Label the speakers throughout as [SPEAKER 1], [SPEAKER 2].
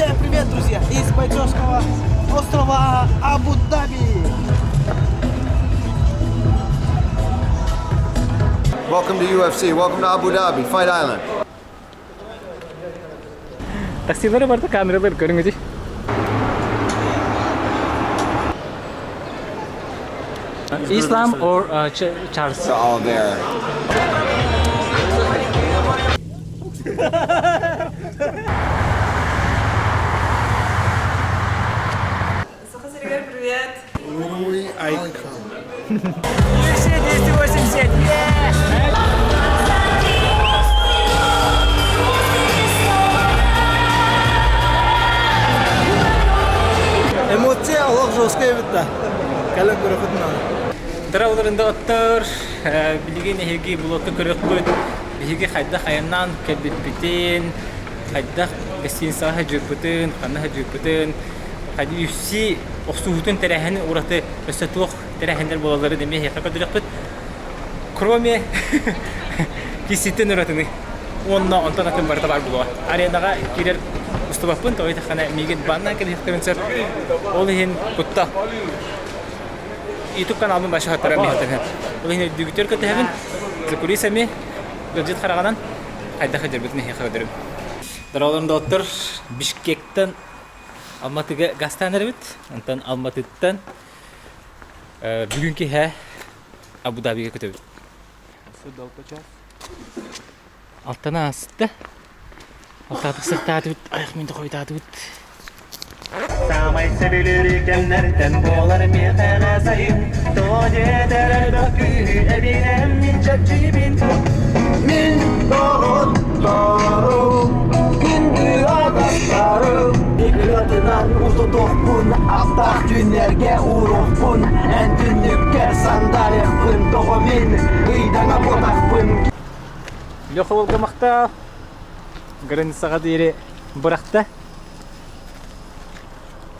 [SPEAKER 1] Всем привет, друзья, из бойцовского острова Абу-Даби.
[SPEAKER 2] Welcome to UFC. Welcome to Abu Dhabi, Fight Island.
[SPEAKER 3] Таксилары барда камералар көрүҥүтүй. Islam or Charles?
[SPEAKER 2] All there.
[SPEAKER 4] Саха сиригэр привет!
[SPEAKER 3] UFC 287!
[SPEAKER 1] Эмоция олох жесткая эбит да. Кэлэн көрөхүт наада.
[SPEAKER 3] Дорооболорун доҕоттор, билигин эһиги блокка көрүөхпүт. Биһиги хайдах айаннаан кэлбиппитин, хайдах гостиницаҕа сылдьыппытын, ханна сылдьыппытын, хайдах UFC охсуһуутун тэрээһини ураты өссө туох тэрээһиннэр буолалларын эмиэ эһиэхэ көрдөрүөхпүт. Кроме кисситтэн уратыны уонна онтон атын барыта баар буолуоҕа. Аренаҕа киирэр устубаппын, тоҕо диэтэххинэ миигин баннаан кэбиһиэхтэрин сөп. Ол иһин куттал. YouTube каналбын башы хаттаран биһэтэн. Ол иһин өйдүүгүтүгэр көтөһөбүн. За кулисами ыалдьыт хараҕынан хайдах сылдьарбытын эһиэхэ көрдөрөбүн. Дорооболорун доҕоттор, Бишкектэн Алматыга гастаан эрэбит. Онтон Алматыттан бүгүн киэһэ Абу-Дабига көтөбүт. Алтана ааста. Алтаатык сыттаатыбыт, айах мин хойутаатыбыт.
[SPEAKER 5] Саамай сөбүлүүр кэмнэртэн буолар миэхэ сайын Тоҕо диэтэр элбэх күүһү эбинэн мин чэпчиибин
[SPEAKER 1] Мин доҕотторум, күндү атастарым Ырыатынан утутуохпун, астаах түүннэргэ ууруохпун Эн түннүккэр сандаарыахпын, тоҕо мин ыйдаҥа буотахпын
[SPEAKER 3] Леха Волгомахта границаҕа диэри бырахта.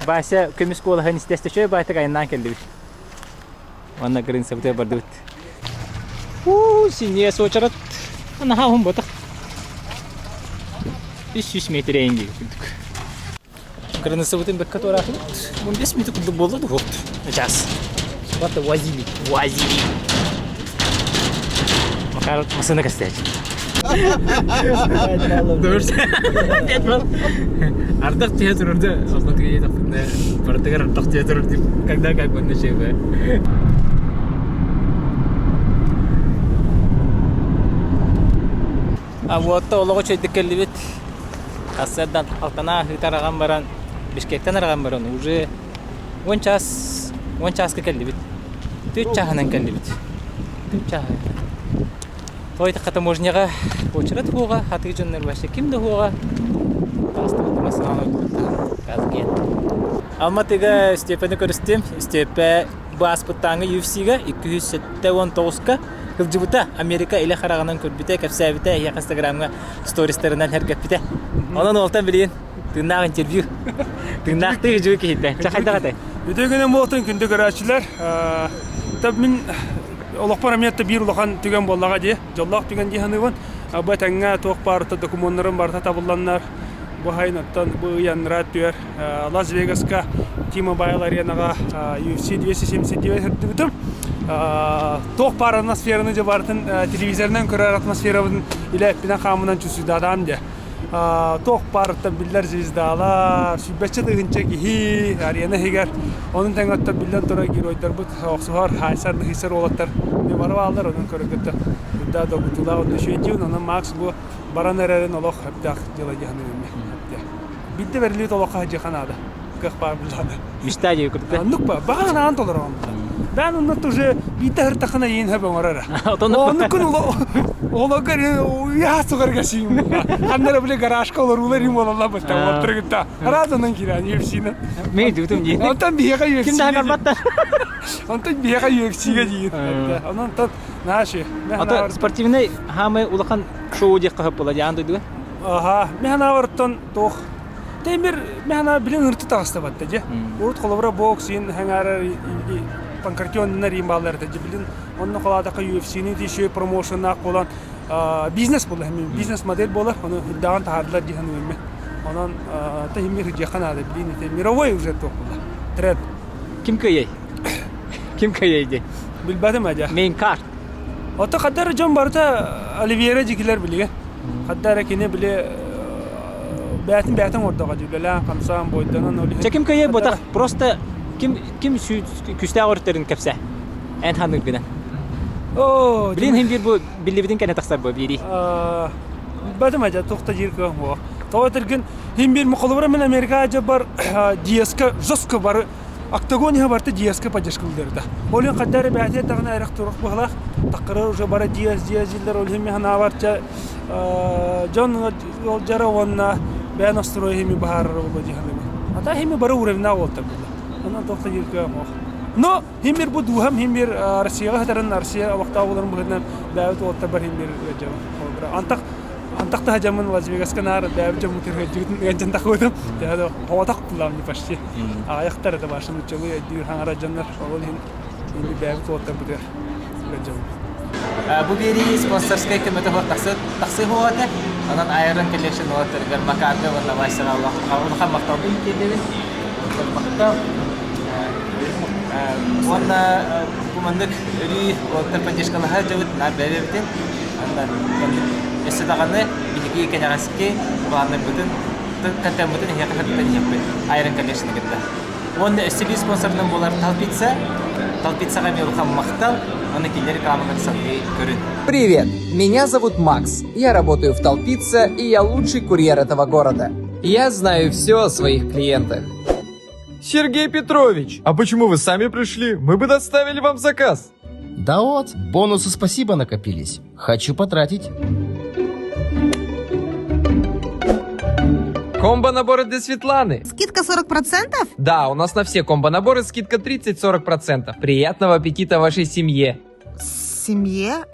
[SPEAKER 3] Вася көмүс куолаһын истэ үчүгэй баайтык айаннаан кэллибит. Уонна границабытыгар бардыбыт. Уу, синьиэс уочарат. Наһаа уһун ботах. 300 метр эйин курдук. Границабытын бэккэ туораатыбыт. 15 минут курдук буолла дуо? Час. Вот возили, возили. Макар массыына кэстээчи. Пять балл. Ардах түһэ турарда, Алматыга иэтэхпитинэ, барытыгар ардах түһэ турар дип, когда как бы начали. А вот олоҕу чөйдүк кэллибит. Сарсыардан алтана ыытар аҕам баран, Бишкектэн араҕан баран уже 10 час 10 чааска кэллибит. Түөрт чааһынан кэллибит. Түөрт чааһы. Той таможняҕа уочарат уоҕа, хатыы дьоннор вообще ким да уоҕа. Таҕыстыбыт массыынаҕа Казген. Алматыга Степаны көрүстүм. Степа бу ааспыттааҥы UFC-га 279-ка сылдьыбыта. Америка илэ хараҕынан көрбүтэ, кэпсээбитэ, эһиэхэ Инстаграмҥа стористарынан эргэппитэ. Онон уолтан билигин тыыннаах интервью. Тыыннаахтыы үчүгэй киһиттэн. Чэ хайдах этэй?
[SPEAKER 6] Үтүө күнүн буолтун күндү көрөөччүлэр. Та мин олохпор эмиэ биир улахан түгэн буоллаҕа дии. Дьоллоох түгэн дии саныыбын. Бу этэҥҥэ туох баарыта докумуоннарым барыта табылланнар бу сайын оттон бу ый аннараа өттүгэр Лас-Вегаска T-Mobile аренаҕа UFC 279 сырдыбытым. Туох баар атмосфераны дьэ барытын телевизорынан көрөр атмосферабын илэ эппинэн-хааммынан чувствуйдаатаҕым дии. Туох баарыттан биллэр звездалар, сүүрбэччэ тыһыынча киһи арена иһигэр. Онон тэҥэ оттон биллэн турар геройдарбыт охсуһар, хаайсар, ныһыйсар уолаттар бары бааллар. Онон көрөргө да долгутуулаах уонна үчүгэй Онон Макс бу баран эрэрин олох сөптөөх дьыала дии саныыбын. Биирдэ бэриллибит олоххо сылдьыахха наада. Кыах баар буоллаҕына.
[SPEAKER 3] Мечта дии курдук.
[SPEAKER 6] Оннук ба, баҕа анаан толороҕун. Бээн онно уже биирдэ ыртахына иин хөп оҥорор. Оннуккун ологор уйаа сугарга сиим. Ханнара бile гаражка олоруулар им олалла бытта оттыргытта. Разанан кирэн UFC-ны.
[SPEAKER 3] Мен дутум дии.
[SPEAKER 6] Онтон биһиэхэ UFC.
[SPEAKER 3] Ким да барбаттар.
[SPEAKER 6] Онтон биһиэхэ UFC-га диир. Онон тот наши.
[SPEAKER 3] Ото спортивный хаамай улахан шоу диэххэ хөп була диан дойдуга.
[SPEAKER 6] Аха, мен ханаабарыттан туох Темир мен билин ырты таҕыста батта дьэ. Урут холобура бокс иин хаҥаарар панкратионнар иин бааллар этэ дьэ билин онно холаатахха UFC-ни тииши промоушеннаах буолан бизнес буолла бизнес модель буолар ону үрдээҕин таһаардылар дии саныыбын. Онон тэһиммир дьиэхэ наада билин ити мировой уже туох буолла. Тренд.
[SPEAKER 3] Ким кыайай? Ким кыайай дии?
[SPEAKER 6] Билбэтим адьа.
[SPEAKER 3] Main card.
[SPEAKER 6] Ото хаддар дьон барыта Оливьера дьикилер билигэ. Хаддар кини били бээтин бээтин ордоҕо дьүлэлээн хамсаан бойдонон ол
[SPEAKER 3] Чэ ким кыайай ботах просто ким ким күстээх өрүттэрин кэпсэ. Эн ханыыргынан.
[SPEAKER 6] Оо,
[SPEAKER 3] Билин хин биир бу биллибитин кэнэ тахсар бу биирий.
[SPEAKER 6] Билбэтим адьа туох да диир кыах суох. Тоҕо этэргин хин биир холобура мин Америка дьабар Диаска жестко бары октагон иһэ барыта Диаска поддержкалыырда. Ол иһин хайда эрэ бэйэтэ даҕаны эрэх турах быһалаах таххара уже бары Диас Диас дииллэр ол иһин мин санаабар чэ дьон ыалдьара уонна бэйэ настрой иһими быһаарара буолуо дии саныыбын. А та иһими бары уровеннаах уолтар буолла. Онон туох да диир кыах суох. Но химир бу дууһам химир Россияҕа сытарын Россия олохтоох буоларын быһыытынан бэйэбит уолаттарбар химир ыалдьабын. Антах антах таһдьаммын Лас Вегаска наар бэйэбит дьоммутун ыалдьан тахыбытым. Хоҕотох булам не почти. Аҕыйахтар это ваши нуччалыы өйдүүр хаҥара дьоннор ол иһин инди бэйэбит уолаттарбытыгар ыалдьабын.
[SPEAKER 3] Бу биэрии спонсорскай көмөтө тахсыы буолуо Онон Iron Collection уолаттарыгар Макарга уонна Васяҕа улахан махталбын тиэрдэбин. Махтал. Уонна бу маннык өрүү уолаттар поддержкалаһа дьабыт наар бэйэбитин. Онно өссө даҕаны биһиги кэнэҕэски планнарбытын контеммытын эһиэхэ сырдатан иһиэхпит Iron Collection кытта. Уонна өссө биир спонсорынан буолар Талпицца. Талпиццаҕа эмиэ улахан махтал. Уонна кинилэр рекламаларын салгыы көрүн.
[SPEAKER 7] Привет, меня зовут Макс. Я работаю в Толпице, и я лучший курьер этого города. Я знаю все о своих клиентах.
[SPEAKER 8] Сергей Петрович, а почему вы сами пришли? Мы бы доставили вам заказ.
[SPEAKER 9] Да вот, бонусы спасибо накопились. Хочу потратить.
[SPEAKER 8] Комбо-наборы для Светланы.
[SPEAKER 4] Скидка 40%?
[SPEAKER 8] Да, у нас на все комбо-наборы скидка 30-40%. Приятного аппетита вашей семье.
[SPEAKER 4] Семье?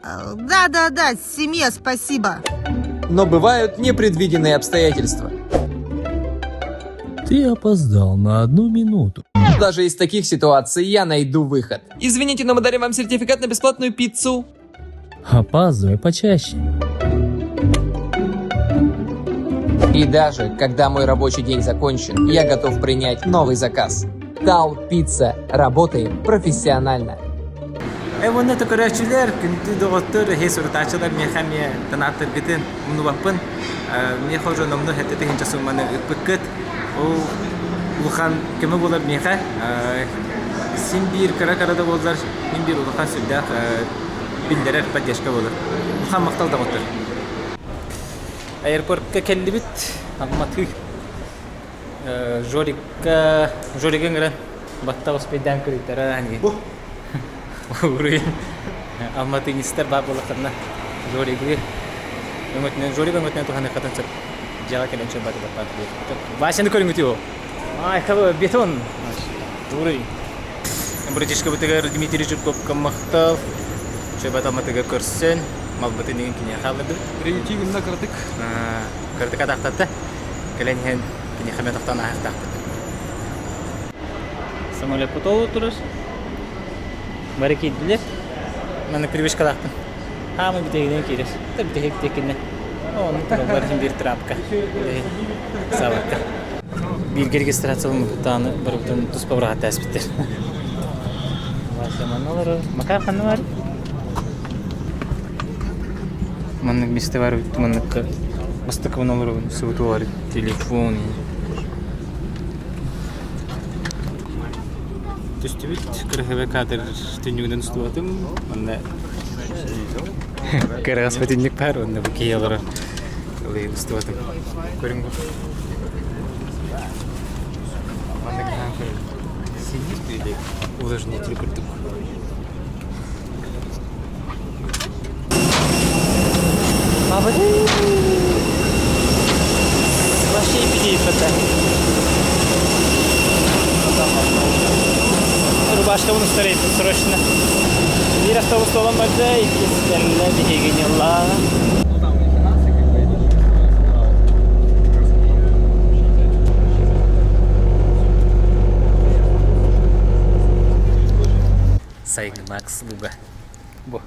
[SPEAKER 4] Да-да-да, семье, спасибо.
[SPEAKER 7] Но бывают непредвиденные обстоятельства.
[SPEAKER 10] Ты опоздал на одну минуту.
[SPEAKER 7] Даже из таких ситуаций я найду выход.
[SPEAKER 8] Извините, но мы дарим вам сертификат на бесплатную пиццу.
[SPEAKER 10] Опаздывай почаще.
[SPEAKER 7] И даже когда мой рабочий день закончен, я готов принять новый заказ. Тал Пицца. Работаем профессионально.
[SPEAKER 3] Уонна көрөөччүлэр, күндү доҕоттор, эһи сурутааччылар миэхэ эмиэ танааттаргытын умнубаппын. Миэхэ уже номнуо сэттэ тыһыынча сууманы ыыппыккыт. Ол улахан көмө буолар миэхэ. Син биир кыра-кыра да буоллар, мин биир улахан сүрдээх биллэрэр поддержка буолар. Улахан махтал доҕоттор. Аэропортка кэллибит. Алматы. Жорикка Жоригы ыҥыран баттах успейдаан кырыйтара ани. Уруйун алматынистар баар буоллахтарына Жоригы өҥөтүнэн Жорик өҥөтүнэн туһаныаххытын сөп. Дьиэҕэ кэлэн чөббаты баттаат Васяны көрүҥүтүй ол. Ай, бетон. Уруй. Братишкабытыгар Дмитрий Жирковка махтал. Чөбат Алматыга көрсөн, малбытын игин киниэхэ аллардыбыт.
[SPEAKER 6] Рейти гынна кыратык.
[SPEAKER 3] Кыратык атахтатта. Кэлэн иһэн киниэхэ эмиэ тохтоон ааһыахтаахпыт. Самолет толу турар. Бары киирдилэр. Манна привычкалаахпын. Хаамы бүтэһигинэн киирэр. Та бүтэһик текинне. Оны тураллар иһин биир трапка. Саабакка. Бииргэ регистрацияламмыттааны барыбытын туспа быраҕат ааспыттар. Вася манна олорор. Макар ханна бар? Маннык месте бар манныкка бастакыбын олоробун субутугар телефон түстүбүт кыраһыба кадр түннүгүнэн устубатым манна кыраҕас түннүк баар онно бу киһи олорор ылыйын устубатым көрүҥ бу маннык сидит увлажнитель курдук Вообще эпидемия Рубашкабын устарайбын срочно. Биир автобус туолан барда, иккис кэллэ биһигини ылла. Сайыҥҥы Макс луга. Бу.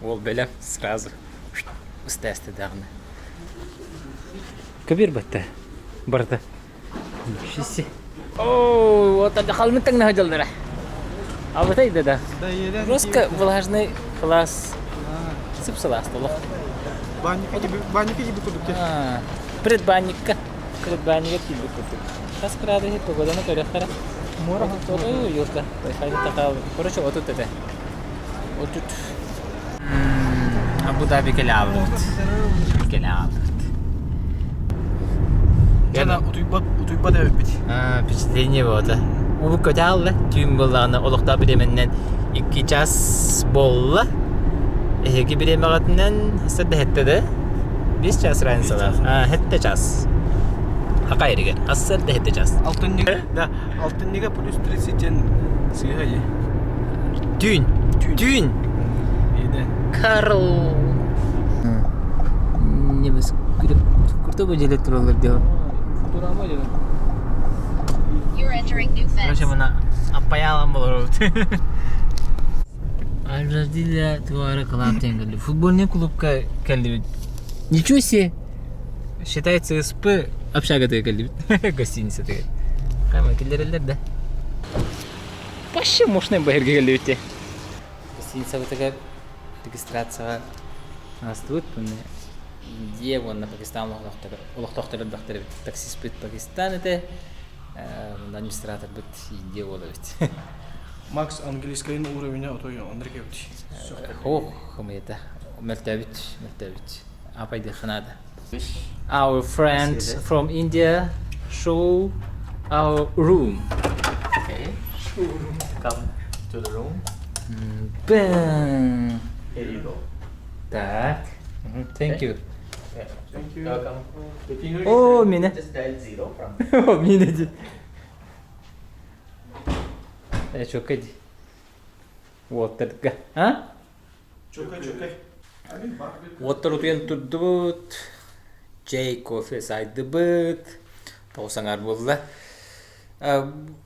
[SPEAKER 3] Уол бэлэм сразу ыстаасты даҕаны. Көбүөр батта. Барыта. О, вот это халмын таҥнаһа дьаллара. Абытай да да. Руска влажный класс. Сып-сылаас толох.
[SPEAKER 1] Банника gibi курдук.
[SPEAKER 3] Предбанникка. Предбанникка киирбит курдук. Хас градуһу погоданы көрүөхтэрэ. Ой, елка. Короче, отут этэ. Отут. Абу-Даби кэлэ аалбыт. Кэлэ аалбыт.
[SPEAKER 1] Жана утуйбат утуйбат эбиппит.
[SPEAKER 3] Впечатление буолта. Уу көтө аалла. Түүн буоллаҕына олохтоох бириэмэннэн 2 час буолла. Эһиги бириэмэҕитинэн сырда хэттэ да? 5 час разницалаах. Хэттэ час. Хака эригэр. Ассырда хэттэ час.
[SPEAKER 1] Алтынньыга, да, алтынньыга плюс 30 ден сыыһа
[SPEAKER 3] Түүн. Түүн. Карл. Немец круто бы делать туралар дело. Короче, мына аппаялан болор. Аль-Джазиля туары клаб диэн Футбольный клубка кэллибит. Ничего себе! Считается СП общага кэллибит. Гостиница тыгар. Кама киллереллер да. Вообще мощный бэһэргэ кэллибит Гостиницабытыгар регистрацияҕа астыбыт Индия уонна Пакистан олохтоохторо элбэхтэр эбит. Таксиспыт Пакистан этэ, администраторбыт Индия уола эбит.
[SPEAKER 1] Макс английскайын уровеня отой оннук эбит.
[SPEAKER 3] Ох, хымыйата. Мөлтөөбүт, мөлтөөбүт. Апайдыхха наада. Our friend from India show our room.
[SPEAKER 5] Okay. Come to the room.
[SPEAKER 3] Bang.
[SPEAKER 5] Here you go.
[SPEAKER 3] Так. Thank you.
[SPEAKER 5] Yeah. Thank you. Welcome. If you need
[SPEAKER 3] О, меня.
[SPEAKER 5] just dial zero from.
[SPEAKER 3] Меня ди. Э, чөкөй ди. Уоттарга. А?
[SPEAKER 1] Чөкөй, чөкөй.
[SPEAKER 3] Уоттар утуйан турдубут. Чэй, кофе сайдыбыт. Тоҕус аҥаар буолла.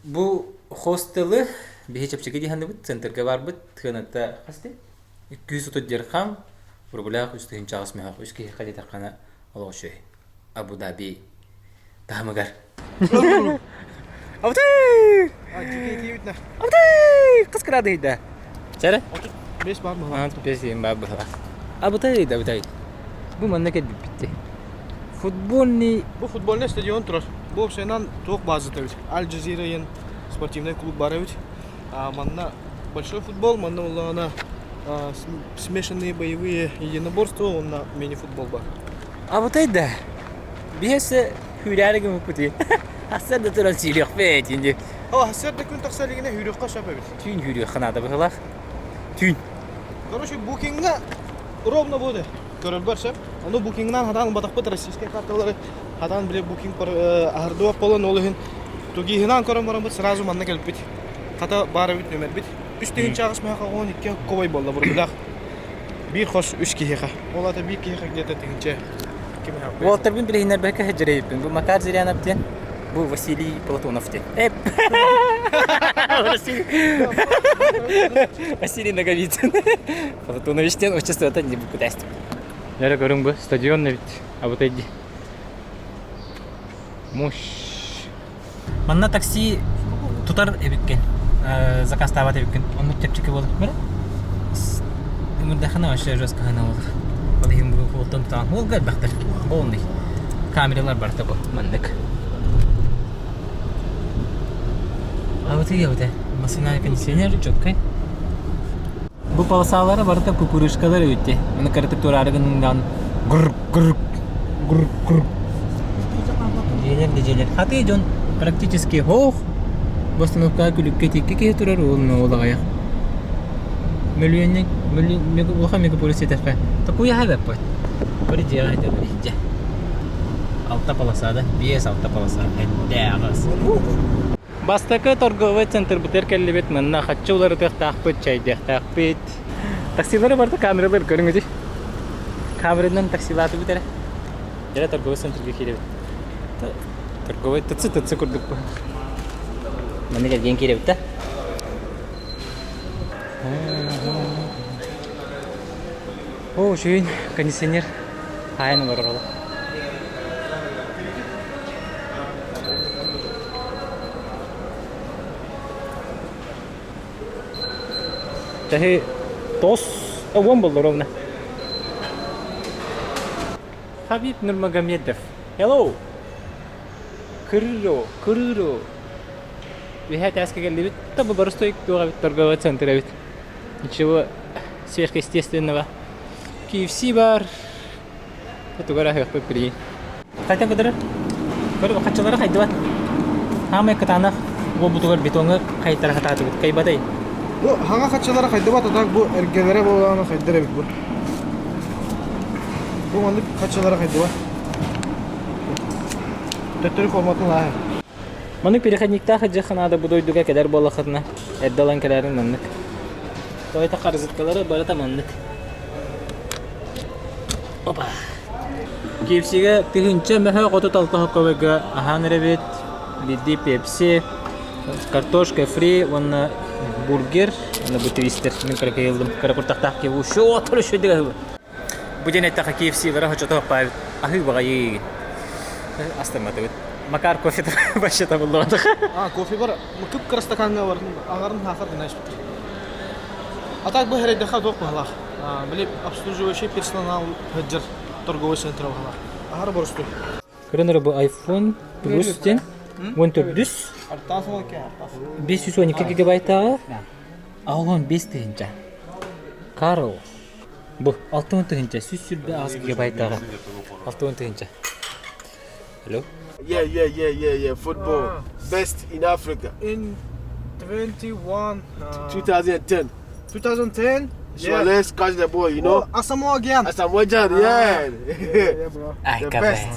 [SPEAKER 3] Бу хостелы биһи чэпчэки дии саныыбыт. Центрга барбыт. Тыаната хас дии? 230 дирхам. Рублях 3 8 мөһөх. Үс киһи диэтэххинэ олох үчүгэй. Абу-Даби таһымыгар. Абытай! Абытай! Қыз кырадый да. Чәрі?
[SPEAKER 1] Бес бар быһылаах.
[SPEAKER 3] Бес бар быһылаах. Абытай да абытай. Бу манна кэлбиппит. Футбольный...
[SPEAKER 1] Бу футбольный стадион турар. Бу уопсайынан туох базата эбит. Аль-Джазира диэн спортивный клуб бар эбит. Манна большой футбол, манна улаана смешанные боевые единоборства, уонна мини-футбол бар.
[SPEAKER 3] Абытай да. Биэс Hүүрээри гыммыппытый. Сарсыарда туран сүүрүөхпүт инди.
[SPEAKER 1] О, сарсыарда күн тахса илигинэ үүрүөххэ сөп эбит.
[SPEAKER 3] Түүн үүрүөххэ наада быһыылаах. Түүн.
[SPEAKER 1] Короче, букингна ровно буде. Көрөрбөр сөп. Ону букингнан хатаан ылбатахпыт российскай карталары хатаан били букинг аһардыбат буолан ол иһин тугиһынан көрөн бараммыт сразу манна кэлбит. Хата баар эбит нөмербит. Үс тыһыынча аҕыс мөһө 12 ковой буолла бургудах. Биир хос үс киһиэхэ. Ол аата биир киһиэхэ где-то тыһыынча
[SPEAKER 3] Уолтарбын билиһиннэрбэккэ сылдьар эбиппин. Бу Макар Зырянов диэн, бу Василий Платонов диэн. Эп! Василий Ноговицын. Платонович диэн отчествота не букутастым. Нөрө көрүҥ бу стадион эбит. Абытай дии. Мощь. Манна такси тутар эбиккин, заказтаабат эбиккин. Оннук чэпчэки буолар. Бары ыҥырдахына вообще жестко гына буолар. Ол иһин бу уолтан тутаҕын. Уолга элбэхтэр. Полный. Камералар барыта бу маннык. А вот и вот Машина кондиционер четкой. Бу полосалары барыта кукурышкалар эбит. Маны кыратык тураары гынан гур гур гур гур Дьиэлэр да дьиэлэр. Хатыы дьон практически һоох. Бу остановкаҕа күлүккэ икки киһи турар уонна ол аҕыйах. Мөлүйүөннэ улахан мегаполис диэтэххэ такуйаһа эбэппит. Бары дьиэҕэ сылдьар иһирдьэ. Алта полосада, биэс алта полоса, эддээх аҕыс. Бастакы торговай центрбытыгар кэллибит, манна хаччы уларытыахтаахпыт, чэйдиэхтээхпит. Таксилары барыта камералар көрүҥүтүй. Камеранан таксилаатыбыт эрэ. Дьэ торговай центрга киирэбит. Торговай ТЦ ТЦ курдук. Маннык эргийэн киирэбит да. О, үчүгэй кондиционер хаайан олорор олох. Чаһы тос 10 болду ровно. Хабиб Нурмагомедов. Hello. Кырыро, кырыро. Үһэ тээскэ кэллибит. Та бу боростой туох эбит торговый центр эбит. Ничего сверхъестественного. KFC бар. Тугара аһыахпыт билигин. Хайтан көтөрөр? Көр хаччалара хайдыбат. Хаамай кытаанах буолбутугар бетоҥҥа хайтара хатаатыбыт. Кайбатай.
[SPEAKER 1] Бу хаҥа хаччалара хайдыбат, а так бу эргэлэрэ буолаана хайдар эбит бу. Бу маннык хаччалара хайдыбат. Төттөрү форматын лааһы.
[SPEAKER 3] Маннык переходниктаах ыдьыахха наада бу дойдуга кэлэр буоллаххытына эрдэ ылан кэлээриҥ маннык. Тоойто харзыткалары барыта маннык. Опа. KFC-гэ тыһыынча мөһө хоту толкоһокковойга аһаан эрэбит. Биирдии пепси, картошка фри уонна бургер. Уонна бу твистер. Мин кыракый ыллым. Кыра куртахтаах киһи ушо төрүшү Бу диэн эттэххэ KFC-лара хочотоох баайбыт. Аһыы баҕайы астымматыбыт. Макар кофе вообще табыллыбатах.
[SPEAKER 1] А, кофе бар. Кып-кыра стакаҥҥа бар. Аҥарын хаахар гына испит. А так бу хэрэйдэхэ туох быһалаах. Били обслуживающий персонал сылдьар торговый центр быһалаах. Аһара боростуой.
[SPEAKER 3] Көрөн эрэ бу iPhone Plus диэн 14 512 гигабайтааҕы 65 тыһыынча. Карл бу 60 тыһыынча 128 гигабайтааҕы 60 тыһыынча. Алло.
[SPEAKER 11] Yeah. Football. Best in Africa.
[SPEAKER 1] In 21
[SPEAKER 11] 2010.
[SPEAKER 1] 2010
[SPEAKER 11] So let's catch the ball, you know.
[SPEAKER 1] Oh, Asamoah Gyan.
[SPEAKER 11] Asamoah Gyan, yeah.
[SPEAKER 1] Yeah, bro.
[SPEAKER 3] Ay,
[SPEAKER 11] The
[SPEAKER 3] кафе.
[SPEAKER 11] best.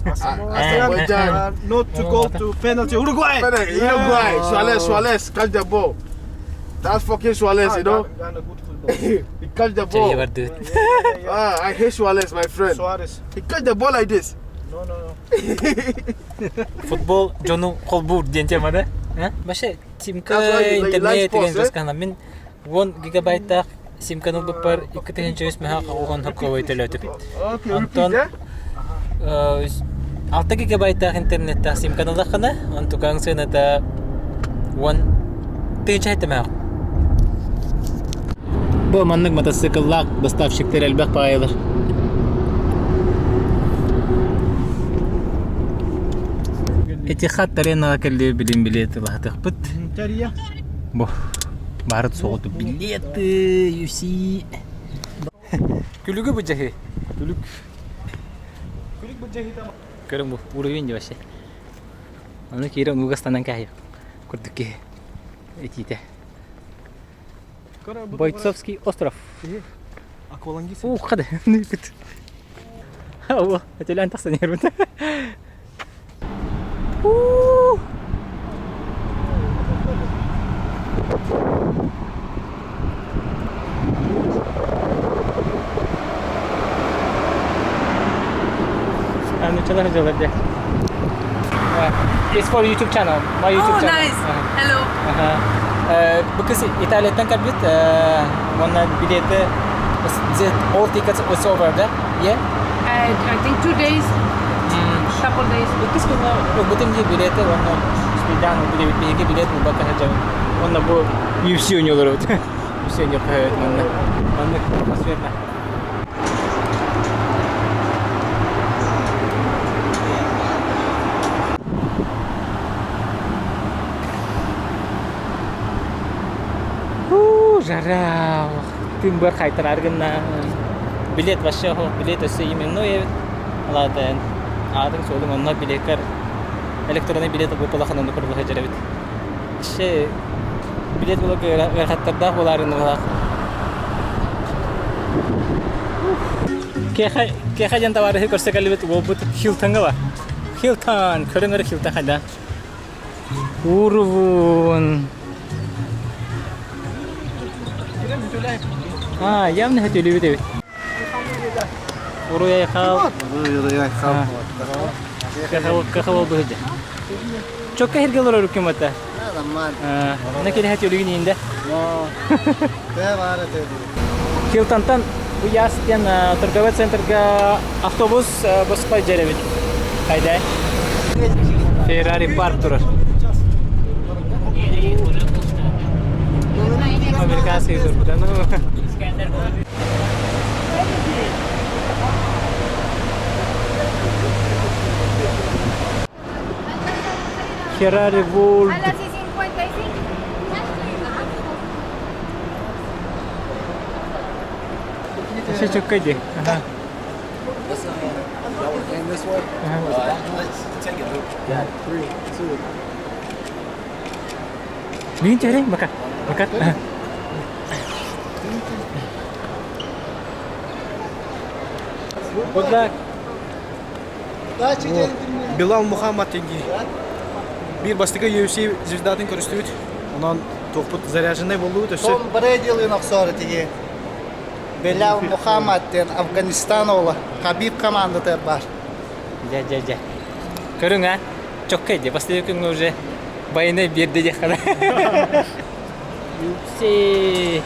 [SPEAKER 1] Asamoah
[SPEAKER 11] Asamoah
[SPEAKER 1] Gyan.
[SPEAKER 11] Gyan.
[SPEAKER 1] Not to go to penalty. Uruguay.
[SPEAKER 11] Uruguay. Suarez, Suarez, catch the ball. That's fucking Suarez, you know.
[SPEAKER 1] Ghana good football.
[SPEAKER 11] He catch the
[SPEAKER 3] Чэйи
[SPEAKER 11] ball.
[SPEAKER 3] бардыбыт.
[SPEAKER 11] Ah, I hate Suarez, my friend.
[SPEAKER 1] Suarez.
[SPEAKER 11] He catch the ball like this.
[SPEAKER 1] No, no, no.
[SPEAKER 3] Футбол дьону холбуур диэн тема да? Вообще, симка
[SPEAKER 11] That's why you like
[SPEAKER 3] интернет
[SPEAKER 11] sports,
[SPEAKER 3] деген
[SPEAKER 11] eh?
[SPEAKER 3] жаскана. Мин 10 гигабайттаах симканы ылбыппар 2 3 мөһө уон хокковой төлөөтүм.
[SPEAKER 11] Okay,
[SPEAKER 3] Онтон
[SPEAKER 11] repeat, eh?
[SPEAKER 3] 6 гигабайттаах интернеттаах симканы ыллаххына, онтукаҥ сыаната 10 тыһыынча хэтэмээх. Бу маннык мотоцикллаах доставщиктар элбэх баайылар. Этихад аренаҕа кэлли билин билет ылаһатыахпыт. Бу баарыт соҕоту билеты, UFC. Күлүгү бу дьаһы. Күлүк.
[SPEAKER 1] Күлүк бу дьаһы
[SPEAKER 3] Көрүҥ бу уровень вообще. Аны киирэн ууга станан кээһиэх курдук киһи этиитэ. Бойцовский остров.
[SPEAKER 1] Аквалангист.
[SPEAKER 3] Ух, хады. О, өтөлөөн тахсан иһэрбин. Нучалар дьалар дьэ. It's for YouTube channel. My YouTube
[SPEAKER 12] Oh,
[SPEAKER 3] channel.
[SPEAKER 12] nice. Hello.
[SPEAKER 3] Бу кыз Италияттан кэлбит. Уонна билети all tickets is over да? Yeah?
[SPEAKER 12] I think 2 days, couple days.
[SPEAKER 3] Иккис күнэ ылбытым дии билети уонна успейдаан билебит биһиги билет булбакка сылдьабын. Уонна бу UFC ойнуулар эбит. UFC ойнуохха эбит манна. Маннык атмосферно. Жара. Тым бар хайтарар гынна. Билет вообще билет өссө именной эбит. Алаатын аатыҥ суолуҥ онно билиэккэр электронный билет ылбыт онно курдук сылдьар эбит. Вообще билет буларга ыарахаттардаах буолаарын быһалаах. Кеха Кеха диэн табаарыһы көрсө кэллибит уолбут Хилтоҥҥа бар. Хилтон, көрөн эрэ Хилтон хайда. Уурубун. А, явно хөтөлүбүт эбит. Уруй айхал. Каха бол быһыдьа. Чокка хирге олорор ким ата? На кели хөтөлүгүн иинде. Хилтонтан Уяс диэн торговый центрга автобус босхо дьэрэбит. Хайда? Феррари парк турар. Американский көрбүтэ. Ну. Ferrari World. Еще чөккө ди. Мин терем бака. Бака. Good luck.
[SPEAKER 1] Билал Мухаммад диэн биир бастакы UFC звездатын көрүстүбүт. Онон туохпут заряженный буоллубут өссө.
[SPEAKER 13] Том Брэдилин охсоор тиги. Белял Мухаммад диэн Афганистан оҕо Хабиб командата бар.
[SPEAKER 3] Дьэ, дьэ, дьэ. Көрүҥ а, чоккай дии. Бастакы күҥҥэ уже байыаннай биэрдэ диэххэ. UFC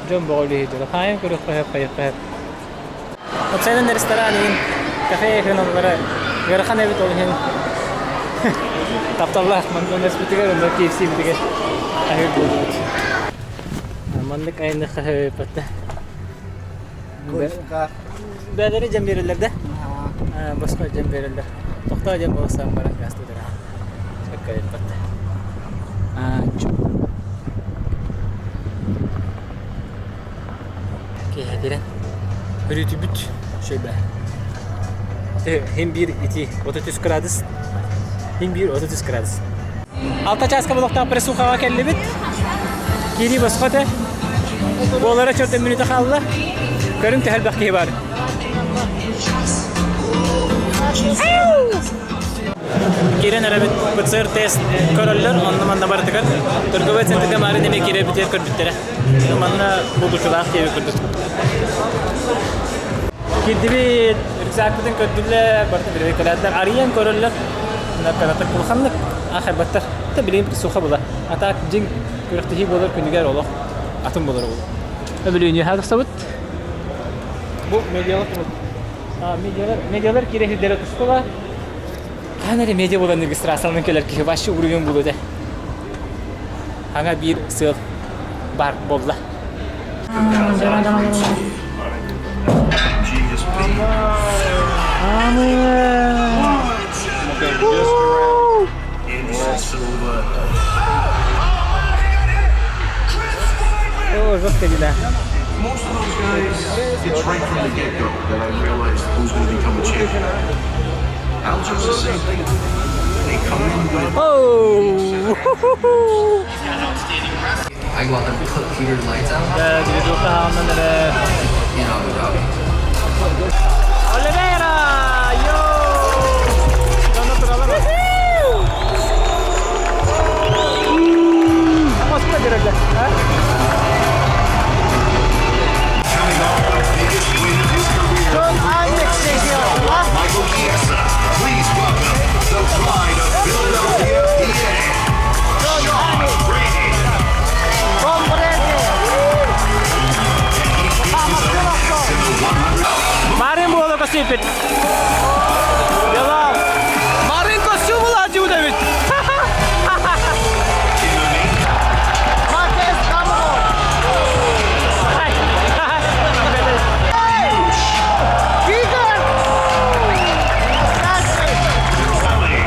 [SPEAKER 3] дьон бөҕөлүһү Хаайын көрүөххэ сөп, хайыахха сөп. Уопсайынан ресторан иһин, кафе иһин оннулара ыарахан эбит ол иһин тапталлаах Макдональдспытыгар уонна KFC-битигэр аһыыр буоллубут. Маннык айанныахха сөп Бээлэри дьэн биэрэллэр да? Босхо дьэн биэрэллэр. Тохтоо диэн буолсаан баран гаастыдара. Сөккөйүппэт. Киэһэтирэн өрүтүбүт шөбө. Хим биир ити 33 градус. Хим биир 33 градус. Алта чааска болохтоох пресухаҕа кэллибит. Киирии босхо этэ. Буолара чөртөн мүнүүтэ хаалла. Көрүҥ төһө элбэх киһи баар. Киирэн эрэбит ПЦР-тест көрөллөр, онно манна барытыгар. Торговай центрга маарын эмиэ киирэбитигэр көрбүттэрэ. Манна булгуччулаах диэби курдук. Киирдибит, рюкзакпытын көрдүлэр, барытын бирибиккэлээтилэр, арыйан көрөллөр. Кыратык улаханнык аахайбаттар. Та билигин суха була. А так дьиҥ күрэхтэһии буолар күнүгэр олох атын буолар ол. Өбүлүүнү хаалсабыт.
[SPEAKER 1] Бу медиалар
[SPEAKER 3] Медиалар, медиалар киирэ сирдэрэ туспа Хаан эрэ медиа буолан регистрацияланан кэлэр киһи вообще уруйун булуо этэ. Хаҥа биир сыал баар буолла. О, жестко да.
[SPEAKER 14] It's right from the get-go that I realized who's going to become a champion. Aljo's the same thing. They come in with
[SPEAKER 3] Oh!
[SPEAKER 7] I go out there and put Peter's lights out in Abu Dhabi.
[SPEAKER 3] Oliveira! Yo! Москва деревья, а?
[SPEAKER 14] coming off the biggest win of his career. Michael Chiesa. Please welcome the pride of Philadelphia, PA, Sean Brady.
[SPEAKER 13] Tom Brady.
[SPEAKER 14] He beat his own ass in the 100.
[SPEAKER 3] Марын буола көстүүпүт. Билал.
[SPEAKER 1] Марын костюм була эбит.
[SPEAKER 14] In the main
[SPEAKER 13] Marquez Cameron. Giga!
[SPEAKER 14] alley.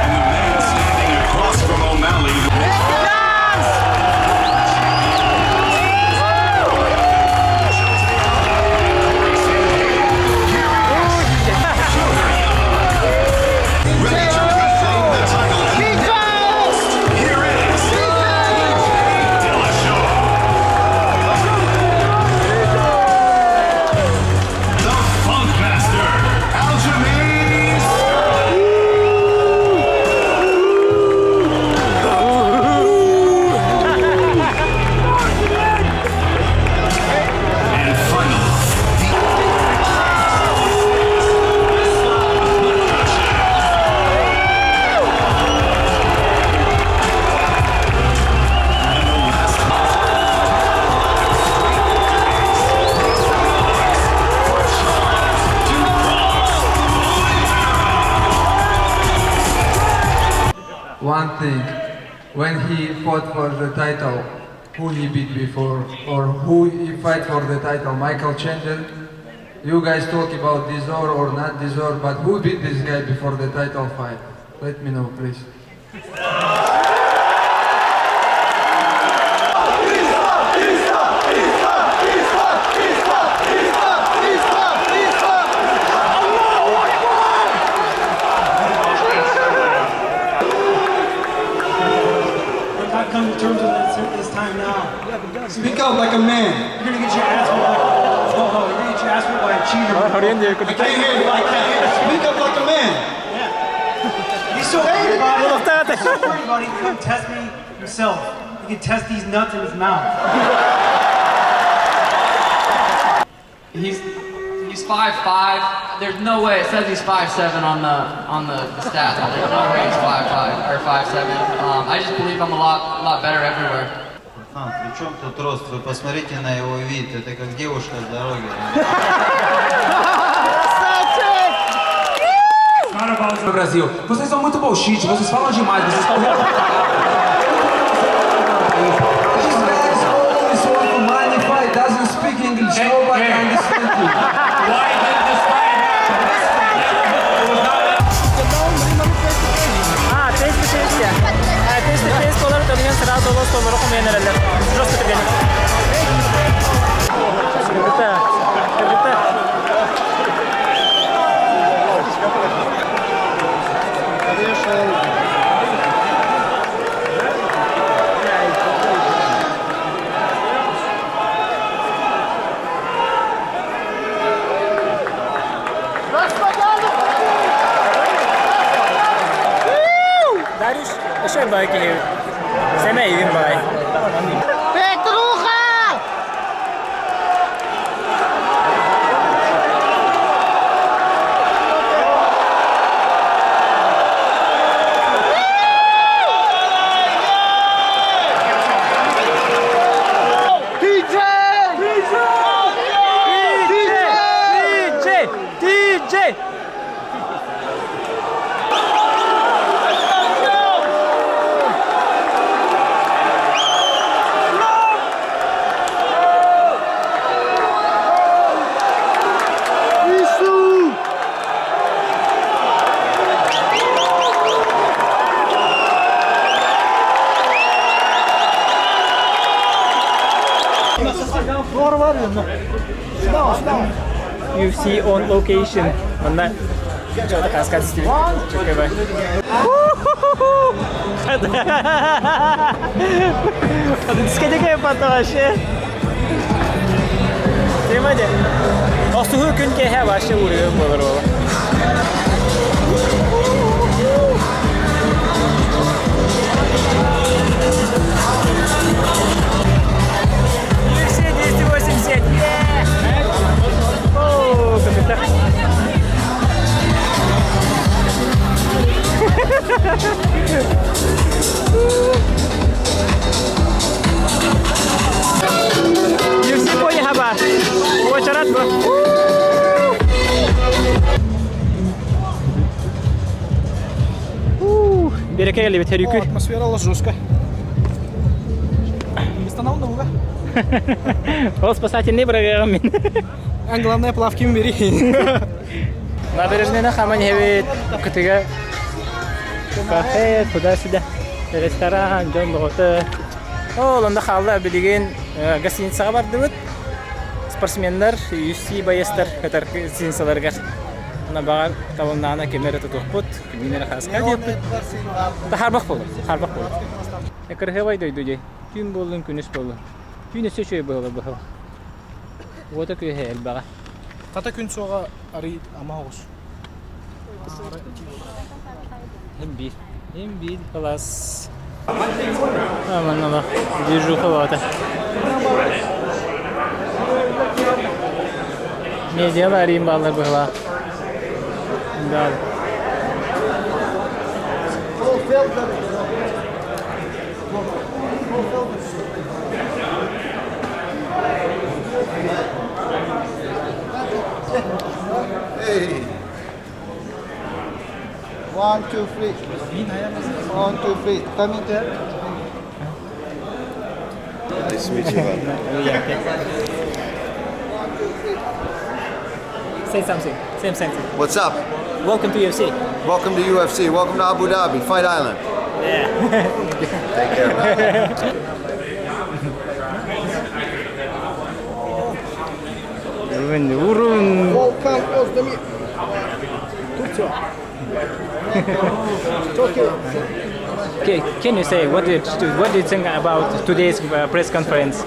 [SPEAKER 14] And the man standing across from O'Malley.
[SPEAKER 8] one thing. When he fought for the title, who he beat before, or who he fight for the title, Michael Chandler? You guys talk about deserve or not deserve, but who beat this guy before the title fight? Let me know, please.
[SPEAKER 6] Look, I've come to terms with it this time now.
[SPEAKER 8] Speak up like a man.
[SPEAKER 6] You're gonna get your ass whooped. By, oh, no, you're gonna get your ass whooped by a cheater.
[SPEAKER 8] I can't hear you. I can't hear you. Speak up like a man.
[SPEAKER 6] He's so worried about it. He's so worried about it. He can come test me himself. He can test these nuts in his mouth.
[SPEAKER 7] He's he's 5'5". There's no way. It says he's 5'7" on the stats. There's no way he's 5'5" or 5'7". I just believe I'm a lot better everywhere.
[SPEAKER 13] Пацан, при чем тут рост? Вы посмотрите на его вид. Это как девушка с дороги.
[SPEAKER 8] Brasil, vocês são muito bullshit, vocês falam demais, vocês correram. This guy is always want to money fight, doesn't speak English, nobody understands you.
[SPEAKER 5] Why did this fight
[SPEAKER 3] А, face to face я. А, face to face болар, төлеген сразу олос толору кумайын эрелер. Жестко түргеник. Кыргыта. Кыргыта. Дарюш, ошой бай келебит. Семе ийин бай.
[SPEAKER 13] Петруха!
[SPEAKER 3] DJ! DJ! UFC on location. Манна Жода каскад стиль. Чөкөбө. Дискотека паташы. Темаде. Осуһу күн кеһэ вообще уруйун болор ол. UFC 287. Yeah! О, капитан. UFC поехала. Очарат бу. Береке келбит херүкү.
[SPEAKER 1] Атмосфера ла жестко. Остановил да?
[SPEAKER 3] Ол спасательный программа мин.
[SPEAKER 1] А главное, плавки бери.
[SPEAKER 3] Набережныйна хаман хебит кытыга кафе туда-сюда ресторан дьон боҕото. Ол онда хаалла билигин гостиницаҕа бардыбыт. Спортсменнар, UFC боецтар кытар гостиницаларыгар. Ана баҕар табылнаана кемере тутуохпут, күнүнэрэ хаска диэппит. Та харбах болу, харбах болу. Кыргыбай дойду дии. Түүн буоллун, күнүс буоллун. Түүн өссө үчүгэй буола быһыл. Уота күөһэ элбэҕэ.
[SPEAKER 1] Хата күн суоҕа арый ама оҕус.
[SPEAKER 3] Hem bir. Hem bir класс. Aman Allah. Движуха вот. Медиалар имбалар была. Да.
[SPEAKER 2] Hey.
[SPEAKER 13] One, two, three. One, two, three. Come in there.
[SPEAKER 2] Nice to meet you, man.
[SPEAKER 3] Say something. Same something.
[SPEAKER 2] What's up?
[SPEAKER 3] Welcome to UFC.
[SPEAKER 2] Welcome to UFC. Welcome to Abu Dhabi, Fight Island.
[SPEAKER 3] Yeah.
[SPEAKER 2] Take care, man.
[SPEAKER 3] Урун.
[SPEAKER 1] Volkan Ozdemir. Turция. Tokyo.
[SPEAKER 3] Okay, can you say what do you think about today's press conference?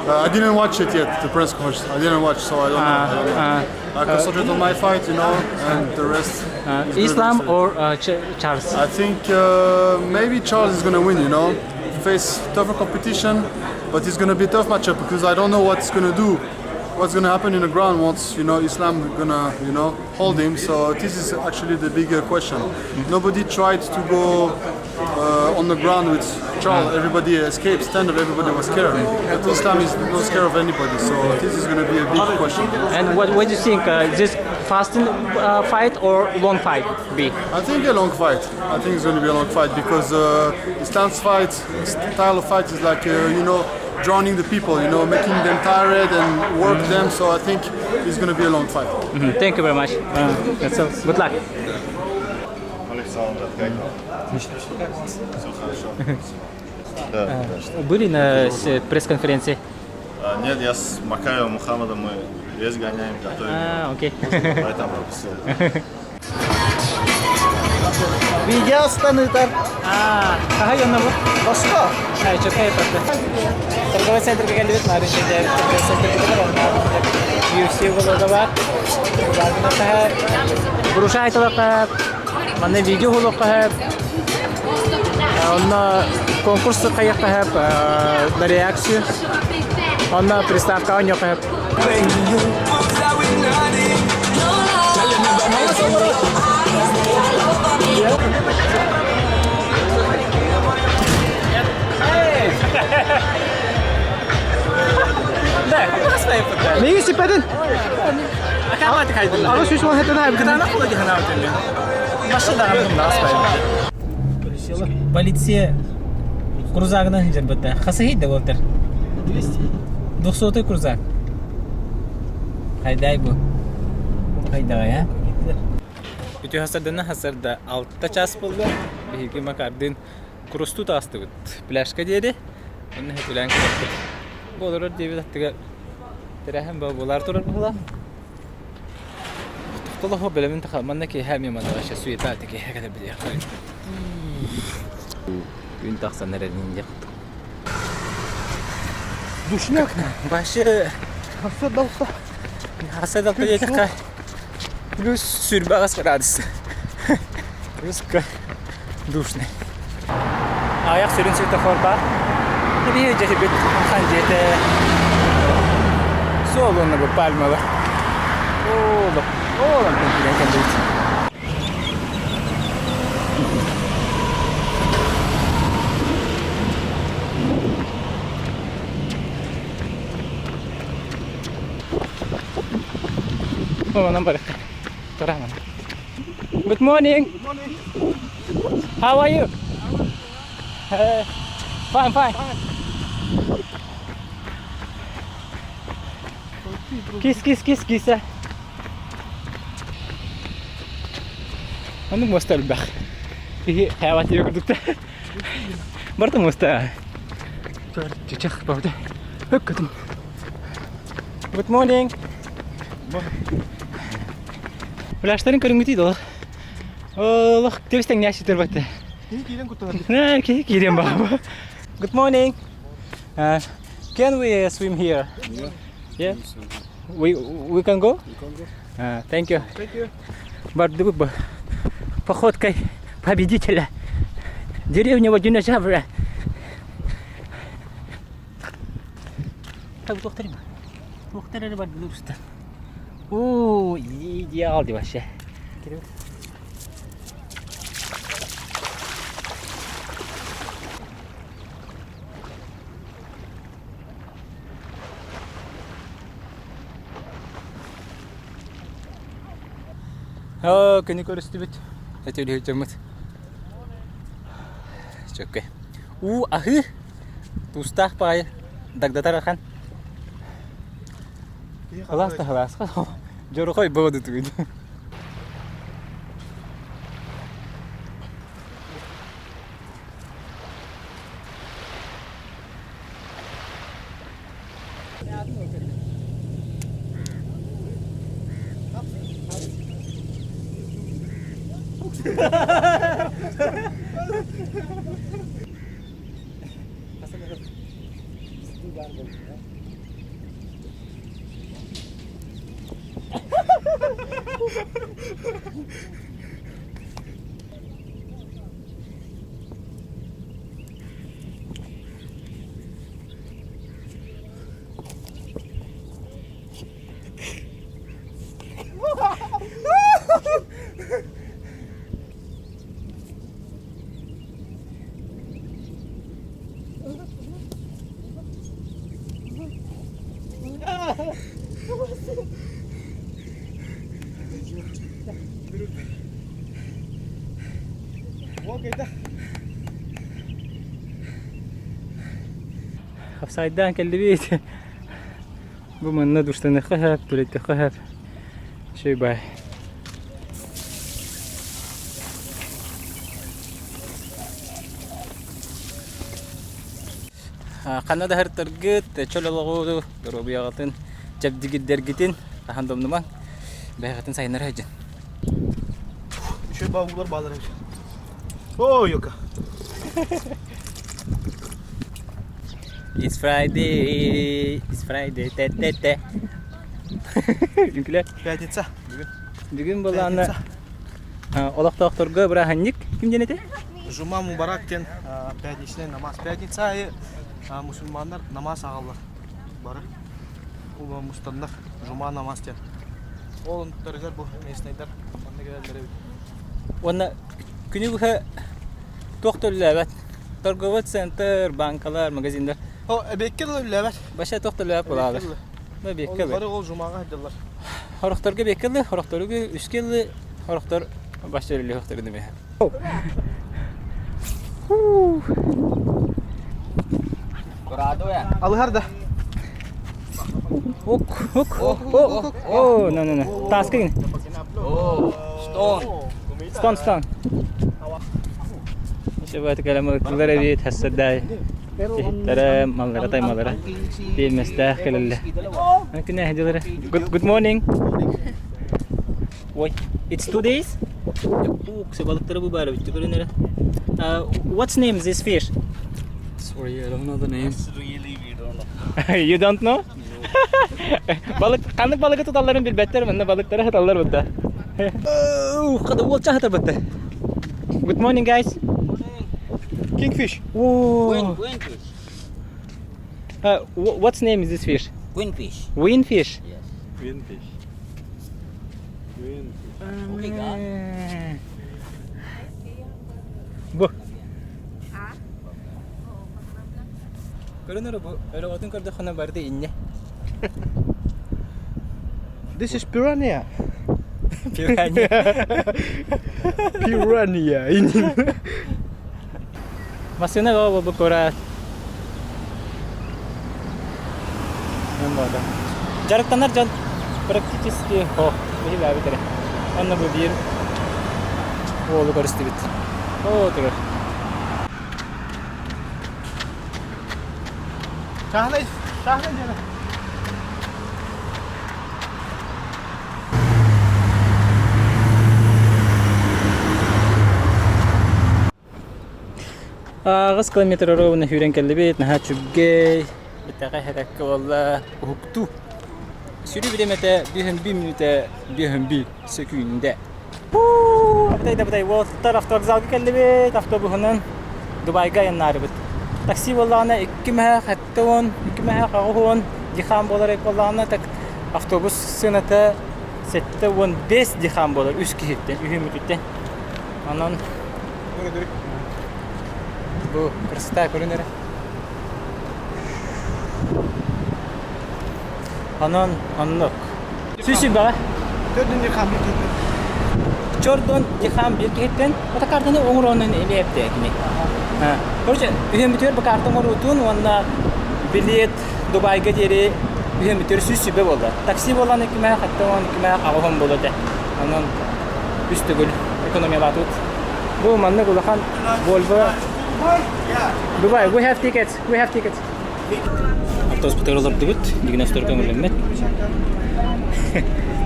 [SPEAKER 11] I didn't watch it yet, the press conference. I didn't watch, so I don't know. I, don't know. I concentrate on my fight, and the rest. is good.
[SPEAKER 3] Islam or Charles?
[SPEAKER 11] I think maybe Charles is gonna win. Face tougher competition, but it's gonna be a tough matchup because I don't know what's gonna do, what's gonna happen in the ground once Islam gonna hold him. So this is actually the bigger question. Nobody tried to go on the ground with Charles. Everybody escaped stand up. Everybody was scared. But Islam is not scared of anybody. So this is gonna be a big question.
[SPEAKER 3] And what do you think? This fast fight or long fight be?
[SPEAKER 11] I think a long fight. I think it's going to be a long fight because Islam's fight, style of fight is like drowning the people, making them tired and work them. So I think it's going to be a long fight.
[SPEAKER 3] Thank you very much. That's all. Good luck.
[SPEAKER 2] Александр, как вам? Все хорошо. Да, да.
[SPEAKER 3] Были на пресс-конференции?
[SPEAKER 2] А, нет, я с Макаевым Мухаммадом, мы вес гоняем, готовим.
[SPEAKER 3] А, окей.
[SPEAKER 2] Поэтому пропустил.
[SPEAKER 13] Видео станытар.
[SPEAKER 3] А, хаһан онно бу?
[SPEAKER 13] Босхо.
[SPEAKER 3] Ай, чөкөй патта. Торговый центрга кэллибит, мары жерде торговый центрга бар, UFC болода бар. Буруша айтылаққа, манна видео холоққа, онно конкурс кайыққа на реакцию. Онно приставка оньоқа. Да,
[SPEAKER 1] Неге сипедин? Ага сүс вон хетен
[SPEAKER 3] Полиция крузагынан жарбатта. Хасы хейді болтыр.
[SPEAKER 1] 200.
[SPEAKER 3] 200 крузак. Хайдай бу. Хайдай, а? Үтө хасардана хасарда 6 час болды. Биһиги Макардын курусту таастыбыт. Пляжка диэри. Онно хэтүлээн кэлэппит. Бу олорор диэбит аттыгар тэрээһин баа булар турар була. Тохтолохо бэлэмин таха манна киэһэ эмиэ манна вообще суета киэһэ кэлэ билиэх. Күн тахсан эрэрин диэх
[SPEAKER 1] Душняк.
[SPEAKER 3] Вообще
[SPEAKER 1] Хаса далта.
[SPEAKER 3] Хаса далта диэтэххэ плюс сүүрбэ градус. Плюс душный. Аяқ сүрүн светофор бар. Биһиги дьиэбит хан дьиэтэ суол бу пальмалар. О, о, кэлэн кэлбит. Oh, number. Tara man. Good morning.
[SPEAKER 1] Good morning.
[SPEAKER 3] How are you? Fine, fine. Кис, кис, кис, кис. Оннук муоста элбэх. Киһи хайабат курдукта. Барта муоста. Чычах бауды. Хөккөтүм. Good morning. Пляжтарын көрүҥҥүтүй долох. Олох тебистең няшитер баты.
[SPEAKER 1] Киһи киирэн куттанар.
[SPEAKER 3] Нэ, киһи киирэн баба. Good morning. Can we swim here?
[SPEAKER 11] Yeah.
[SPEAKER 3] Yeah. We can go?
[SPEAKER 11] You can go.
[SPEAKER 3] Thank you.
[SPEAKER 1] Thank you.
[SPEAKER 3] Бардыбыт бу. Походкой победителя. Деревнего динозавра. Так, доктор. Доктор бар дурста. О, идеал деп вообще. О, күнү көрүстүбүт. Эти үлүһүт дьоммут. Чөккөй. Уу аһыы, туустаах баҕайы дагдатар ахан. Халаас да халаас. Дьорохой боодутугун. Офсайдаан кэллибит. Бу манна душтаныахха сөп, түлэйтиэххэ сөп. Үчүгэй бай. Ханна да сырыттаргыт, чөл олоҕу, доруобуйаҕытын чэбдигирдэргитин хаһан да умнумаҥ. Бэйэҕитин сайыннара сылдьын.
[SPEAKER 1] Үчүгэй баулар баалар эбит. Ой, юка.
[SPEAKER 3] It's Friday, it's Friday, те те те. Үҥкүлэр.
[SPEAKER 1] Пятница. Бүгүн.
[SPEAKER 3] Бүгүн былаана олохтоохторго бырааһынньык ким диэн этэ?
[SPEAKER 1] Жума Мубарак диэн пятничный намаз. Пятница айы мусульманнар намаз аҕаллар. Бары мустаннар Жума намаз диэн. Ол онтуларыгар бу местнайдар манна кэлэллэр эбит.
[SPEAKER 3] Уонна күнү быһа туох да үлэлээбэт. Торговый центр, банкалар, магазиндар.
[SPEAKER 1] О, эбиэккэ да үлэлээбэт.
[SPEAKER 3] Вообще туох да үлэлээбэт буолаалар. Ну, эбиэккэ
[SPEAKER 1] Бары ол жумаҕа сылдьаллар.
[SPEAKER 3] Хорохторго эбиэккэ ылы, хорохторго үскэ ылы, хорохтор башта үлэлиэхтэрин эмиэ.
[SPEAKER 1] Алыһар да.
[SPEAKER 3] Ок, ок, ок, о, на, на, на. Таска гин.
[SPEAKER 7] Stone.
[SPEAKER 3] Stone, stone. Шыбат кэлэмылыктылар эбит, хассадай. Иһиттэрэ, маллара таймалара. Тиэмэстээх кэлэллэ. Күнэ дилere. Good, good morning. Ой, it's 2 days? Ук, балыктары бу бары бүтті көрүнөрө. What's name this fish?
[SPEAKER 7] Sorry, I don't know the name.
[SPEAKER 2] Really, we don't know.
[SPEAKER 3] You don't know? Балык, ханнык балыгы туталларын билбэттэр, манна балыктары хаталлар бутта. Хада уолча хатар бутта. Good morning, guys.
[SPEAKER 1] Kingfish.
[SPEAKER 3] Whoa.
[SPEAKER 7] Queenfish.
[SPEAKER 3] What's name is this fish?
[SPEAKER 7] Queenfish.
[SPEAKER 3] Winfish.
[SPEAKER 7] Yes.
[SPEAKER 2] Winfish. Winfish.
[SPEAKER 3] Бу. Көрүнөр бу өрөҕөтүн көрдөххүнэ барыта инньэ.
[SPEAKER 1] This is piranha.
[SPEAKER 3] Piranha.
[SPEAKER 1] Piranha.
[SPEAKER 3] Массыына бу бу куорат. Дьарыктанар дьон практически о биһилээбит эрэ. Онно бу биир уолу көрүстүбүт. Оо турар.
[SPEAKER 1] Чааһынай, чааһынай дьиэлэр.
[SPEAKER 3] 8 километр ровно сүүрэн кэллибит, наһаа үчүгэй, бүтэҕэ иһэрэккэ буолла, уһуктуу. Сүүрүү бириэмэтэ 5 мүнүүтэ 51 сөкүүндэ. Абытай да абытай, уолаттар автовокзалга кэллибит, автобуһунан Дубайга айаннаарыбыт. Такси буоллаҕына 2 мэһэх 70, 2 мэһэх 80 дирхам буолар буоллаҕына, так автобус сыаната 75 дирхам буолар үс киһиттэн, үһүммүтүттэн. Онон бу красота көрүнэрэ. Онон оннук. Сүүсүн баҕа.
[SPEAKER 1] Төрдүн дирхам.
[SPEAKER 3] Чордон дихам биир киһиттэн ото картаны оҥоруонун эмиэ эптэ кини. Короче, үһүөмүтүгэр бу карта оҥоруутун уонна билет Дубайга диэри үһүөмүтүгэр 120 буолла. Такси буолан иккимээх, хатта он иккимээх аҕыһын буолла этэ. Онон үс төгүл экономиялаатыбыт. Бу маннык улахан Volvo Dubai, we have tickets, we have tickets. Автобуспутугар олордубут, 90 көҥүллэммит.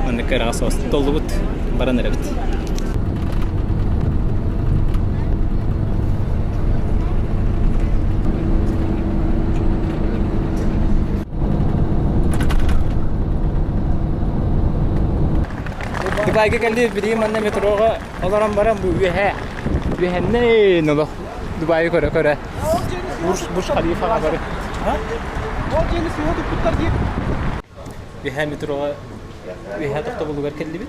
[SPEAKER 3] Маннык кыраҕа соҕус толлубут, баран эрэбит. Дубайга кэллибит, билигин манна метроҕа олорон баран бу үөһэ үөһэннэн олох Дубайы көрө-көрө Бурж Бурж Халифаҕа бары
[SPEAKER 1] Ол дьиэни сыыһа туппуттар диир.
[SPEAKER 3] Үөһээ метроҕа үөһээ тохтобулугар кэллибит.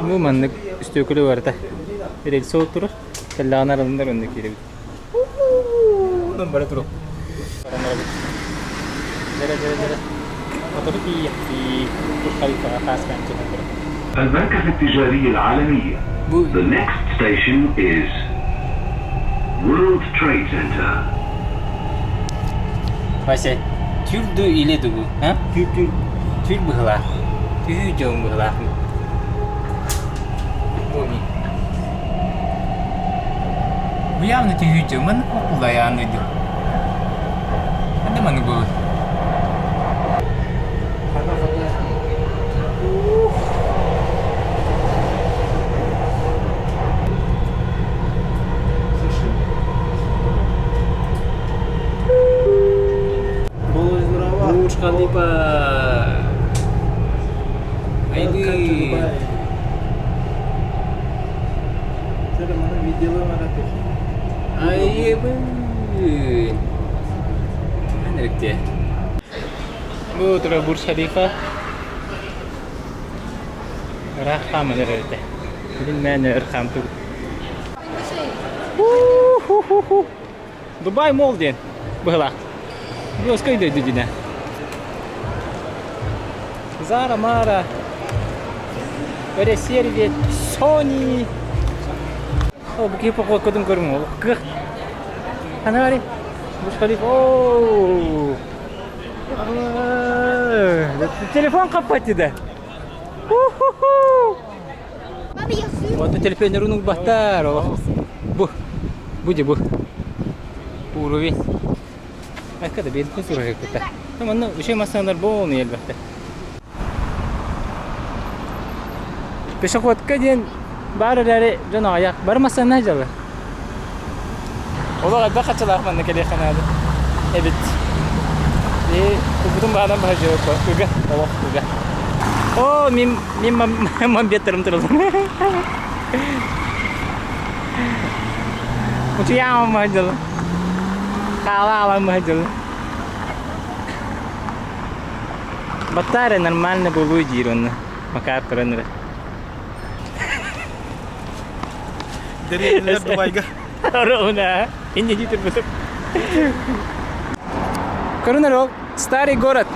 [SPEAKER 3] Бу маннык үстүөкүлэ барыта рельса турар. Кэллэҕинэ арылыннар онно киирэбит. Онон бара туруох. Баран барабыт. Дьэрэ дьэрэ дьэрэ. Сотору тиийиэхтии Бурж Халифаҕа хаас хаанчыһан турар.
[SPEAKER 14] المركز التجاري العالمي. The next station is World Trade Center.
[SPEAKER 3] Вася, түүл дуу илэ дуу, а? Түүл түүл түүл быһылаах. Түүл дьон быһылаах. Буми. Бу явно түүл дьон маннык кулайаан дойду. Ханна маннык буолуй? Бурж Халифа. Айды. Айыбын. Анеректе. Бу тура Бурж Халифа. Ыраах хааман эрэрдэ. Билин мээнэ өр хаамтыбыт. Дубай Мол диэн быһылаах. Бу дойду динэ. Зара Мара, Өресервет, Sony. О, бу киһи походкотун көрүҥ ол. Кых. Ханари. Бурж Халифа. О! Телефон хаппат да. Вот телефоннорун угбаттар. Бу. Бу бу. Уровень. Айка да бентин суруһуккута. Манна үчүгэй массыыналар буолуну элбэхтэр. Пешеходка диэн баар эрээри дьон аҕыйах. Бары массыынанан дьалар. Олох элбэх хаччалаах манна кэлиэххэ наада эбит. И кубутун баанан баһа дьиэбит ыга, олох ыга. О, мин мин мамбеттерим туралар. Утуйаамам баһа Хаала аалан баһа Баттаары нормально буолуо диир онно. Макар туран эрэ.
[SPEAKER 1] Дэриэбинэлэр Дубайга.
[SPEAKER 3] Ровно. Инне дии турбутум. Көрүнэр старый город.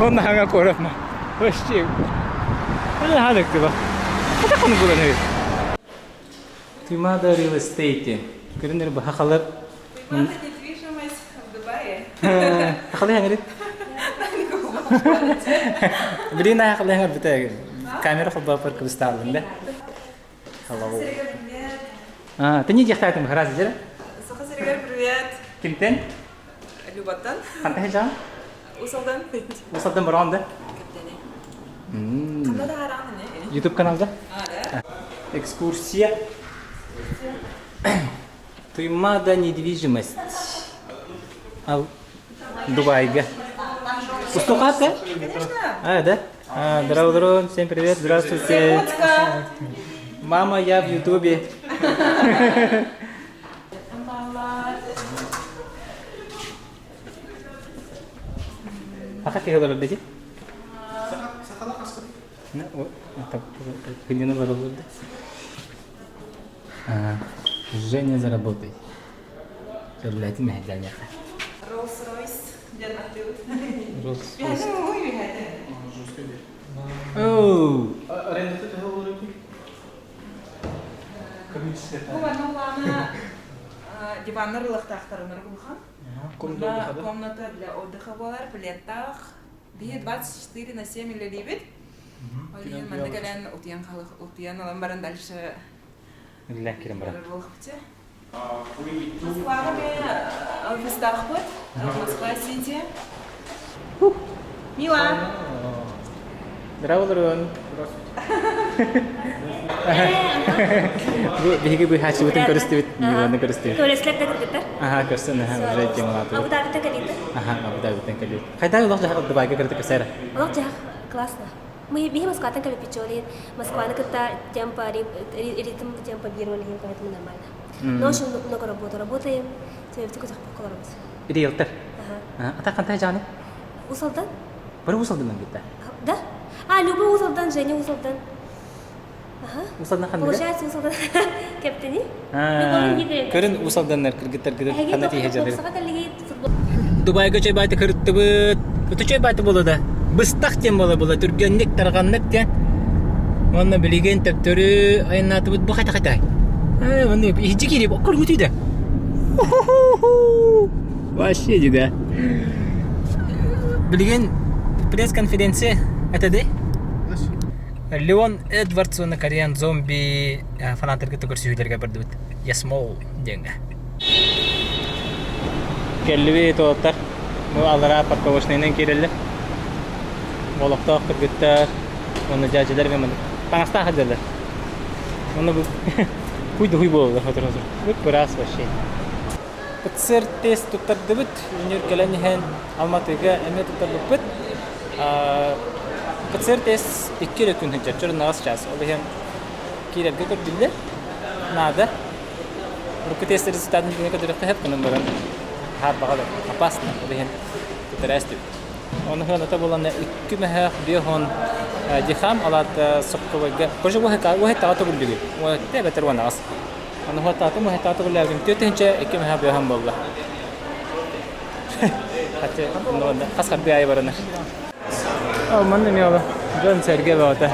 [SPEAKER 3] Он хаҥа куорат ма. Вообще. Ханык тыба. Это ханы булан эбит. Туймаада Real Estate. Көрүнэр бу хахалар.
[SPEAKER 15] Туймаада недвижимость в Дубае.
[SPEAKER 3] Хахалы хаңырыт. Блин, хахалы хаңыр бите. Камера холбапар кыбыстаалым да. Hello.
[SPEAKER 15] Привет.
[SPEAKER 3] А, ты не дехтаатым харас дера?
[SPEAKER 15] Саха сиригэр привет.
[SPEAKER 3] Кимтен?
[SPEAKER 15] Любаттан.
[SPEAKER 3] Ханта хажан?
[SPEAKER 15] Усалдан.
[SPEAKER 3] Усалдан баран да?
[SPEAKER 15] Ханда да харан не?
[SPEAKER 3] YouTube каналда?
[SPEAKER 15] А, да?
[SPEAKER 3] Экскурсия. Туймаада недвижимость. Ал Дубайга. Устукат, да?
[SPEAKER 15] Конечно.
[SPEAKER 3] А, да? А, здорово, здорово, всем привет, здравствуйте. Мама, я в Ютубе. Аха киһи олорор дии. Хынньана барыллар да. Женя за работой. Сөбүлээтим мэһэйдэниэхэ.
[SPEAKER 15] Rolls-Royce диэн аттыбыт.
[SPEAKER 3] Rolls-Royce. Оу.
[SPEAKER 1] Арендата төһө болар эбитий?
[SPEAKER 15] Бу манна улаана диваннар ылыахтаахтарынар улахан.
[SPEAKER 1] Комната
[SPEAKER 15] Комната для отдыха буолар, пледтаах. Биһи 24 на 7 үлэлиибит. Ол иһин манна кэлэн утуйан утуйан ылан баран дальше
[SPEAKER 3] Үлэлээн киирэн баран.
[SPEAKER 15] Москваҕа эмиэ офистаахпыт. Москва-Сити. Мила!
[SPEAKER 3] Здравствуйте. Бу биһиги быыһааччыбытын көрүстүбүт, Миланы көрүстүбүт.
[SPEAKER 16] Көрөслөр да кыргыттар.
[SPEAKER 3] Аха, көрсөн, аха, уже темалаатыбыт.
[SPEAKER 16] Абу Дабиттан кэлиитэ.
[SPEAKER 3] Аха, Абу Дабиттан кэлиит. Хайдах олох дьаһах Дубайга кырдык кэсээр?
[SPEAKER 16] Олох дьаһах классно. Мы биһи Москваттан кэлбиппит ол иһин Москваны кытта темпо, ритм темпо биир ол иһин поэтому нормально. Но очень много работы работаем, себепти көтөхпөккө олоробут.
[SPEAKER 3] Риэлтор. Ата хантай жааны?
[SPEAKER 16] Усалдан.
[SPEAKER 3] Бары Усалдан китта.
[SPEAKER 16] Да? А, Люба Усалдан, Женя Усалдан. Ага.
[SPEAKER 3] Усалдан ханныга?
[SPEAKER 16] Получается, Усалдан кептени.
[SPEAKER 3] Көрүн Усалданнар кыргыттар кыргыт ханна тииһэ дьадыр.
[SPEAKER 16] футбол.
[SPEAKER 3] Дубайга чөй баайты кырыттыбыт. Ото чөй баайты буола да. Быстах диэн буола буола түргэнник тарҕаннык диэн. Уонна билигин төптөрү айаннаатыбыт бу хайта хайтай. Ээ, манны иһдьи киирип оккор мүтүйдэ. Вообще дьида. Билигин пресс-конференция этэ Леон Эдвардс уонна Кореян зомби фанаттарга көрсүһүүлэргэ бардыбыт. Ясмол диэҥҥэ. Кэллибит уолаттар. Бу аллараа парковочнайынан киирэллэр. Олохтоох кыргыттар уонна дьээдьэлэр эмиэ маннык таҥастаах сылдьаллар. Уонна бу хуй да хуй буолаллар сотору-сотору. Быраас вообще. ПЦР тест туттардыбыт. Үнүр кэлэн иһэн Алматыга эмиэ туттарбыппыт. ПЦР тест икки эрэ күн сылдьар, чоруннаҕас чаас. Ол иһин киирэргэ көрдүллэр. Наада. Урукку тест результатын күнэ көрдөрүөххэ сөп гынан баран хаарбаҕа да опасно. Ол иһин туттарас диэбит. Оны сыаната буолана икки мөһөөх биэс дихам алаата сокковойга короче уһэттаҕа төгүллүгү уһэтте эбэтэр уонаҕас Аны уһаттаатым уһаттааты төгүллээбитим 4002 мөһөөх биэһэн буолла. Хаччы хас хардыы аайы баранар. Манна эмиэ ола дьон сэргэ бөҕөтө.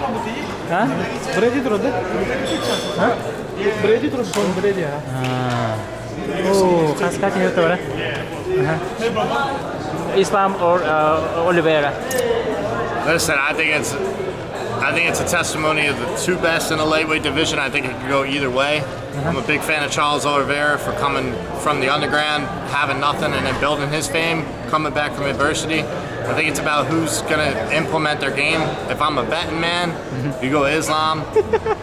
[SPEAKER 3] А?
[SPEAKER 1] Бреди турар да?
[SPEAKER 3] А?
[SPEAKER 1] Бреди турар, сон Бреди, а.
[SPEAKER 3] О, хаска тиһэ тура. Islam or Oliveira?
[SPEAKER 17] Listen, I think it's a testimony of the two best in the lightweight division. I think it could go either way. I'm a big fan of Charles Oliveira for coming from the underground, having nothing, and then building his fame, coming back from adversity. I think it's about who's going to implement their game. If I'm a betting man, you go Islam,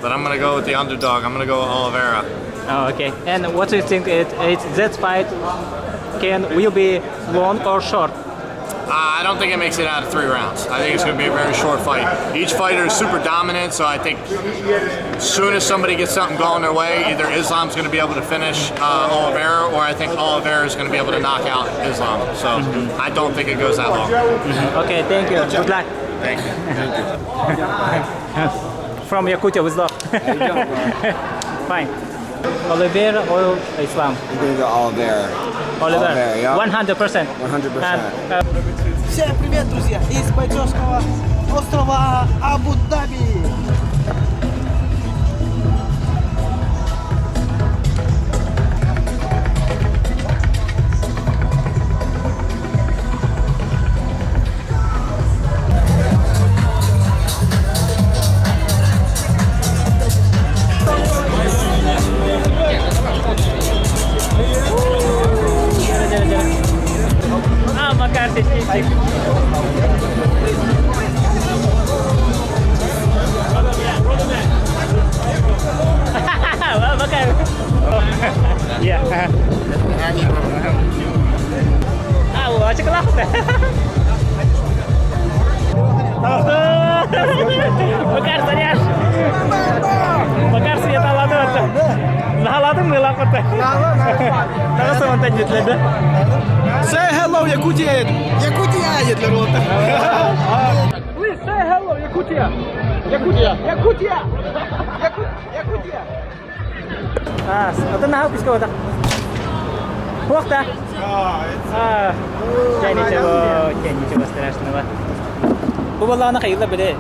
[SPEAKER 17] but I'm going to go with the underdog. I'm going to go with Oliveira.
[SPEAKER 3] Oh, okay. And what do you think? It that fight can will be long or short?
[SPEAKER 17] I don't think it makes it out of three rounds. I think it's going to be a very short fight. Each fighter is super dominant, so I think as soon as somebody gets something going their way, either Islam's going to be able to finish Oliveira, or I think Oliveira is going to be able to knock out Islam. So I don't think it goes that long.
[SPEAKER 3] Okay, thank you. Good luck.
[SPEAKER 17] Thank you. Thank you.
[SPEAKER 3] From Yakutia with love. Fine. Oliveira or Islam?
[SPEAKER 18] I'm gonna go Oliveira.
[SPEAKER 3] Oliveira.
[SPEAKER 18] Oliveira, yeah.
[SPEAKER 3] 100%.
[SPEAKER 18] 100%.
[SPEAKER 1] Всем привет, друзья, из бойцовского острова Абу-Даби.
[SPEAKER 3] А, Макар, счастливчик. Макар. Yeah. А, ачыкалаах. Макар, заряж. Макар светалады. Наладың мылақыты. Тағы самантан жетіледі.
[SPEAKER 1] Say hello, Якутия! Якутия, для рота. Please say hello, Якутия! Якутия! Якутия! Якутия!
[SPEAKER 3] А, это на пускай вот. Плохо. А, я ничего, я ничего страшного. Бу буоллаҕына хайыылар били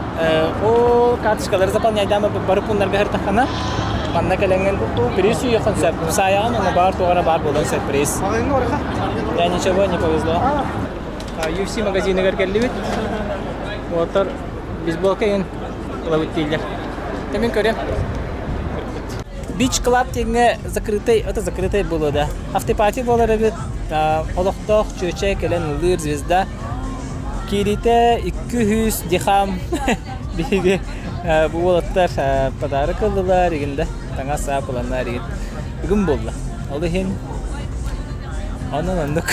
[SPEAKER 3] ол карточкалары заполняйдаан бары пуннарга сыртаххына манна кэлэҥҥин приз сүүйүөххүн сөп. Саайаҕын уонна баар туох эрэ баар буолуон сөп приз. Я ничего не повезло. UFC магазиныгар кэллибит. Уолаттар бейсболка иһин ылабыт дииллэр. Мин көрүөм. Beach Club диэҥҥэ закрытый, это закрытый буолуо да. Автопати буолар эбит. Олохтоох чүөчэ кэлэн ыллыыр звезда. Киириитэ 200 дирхам биһиги бу уолаттар подарок ыллылар игин да таҥас саап ыланнар игин бүгүн буолла. Ол иһин онон оннук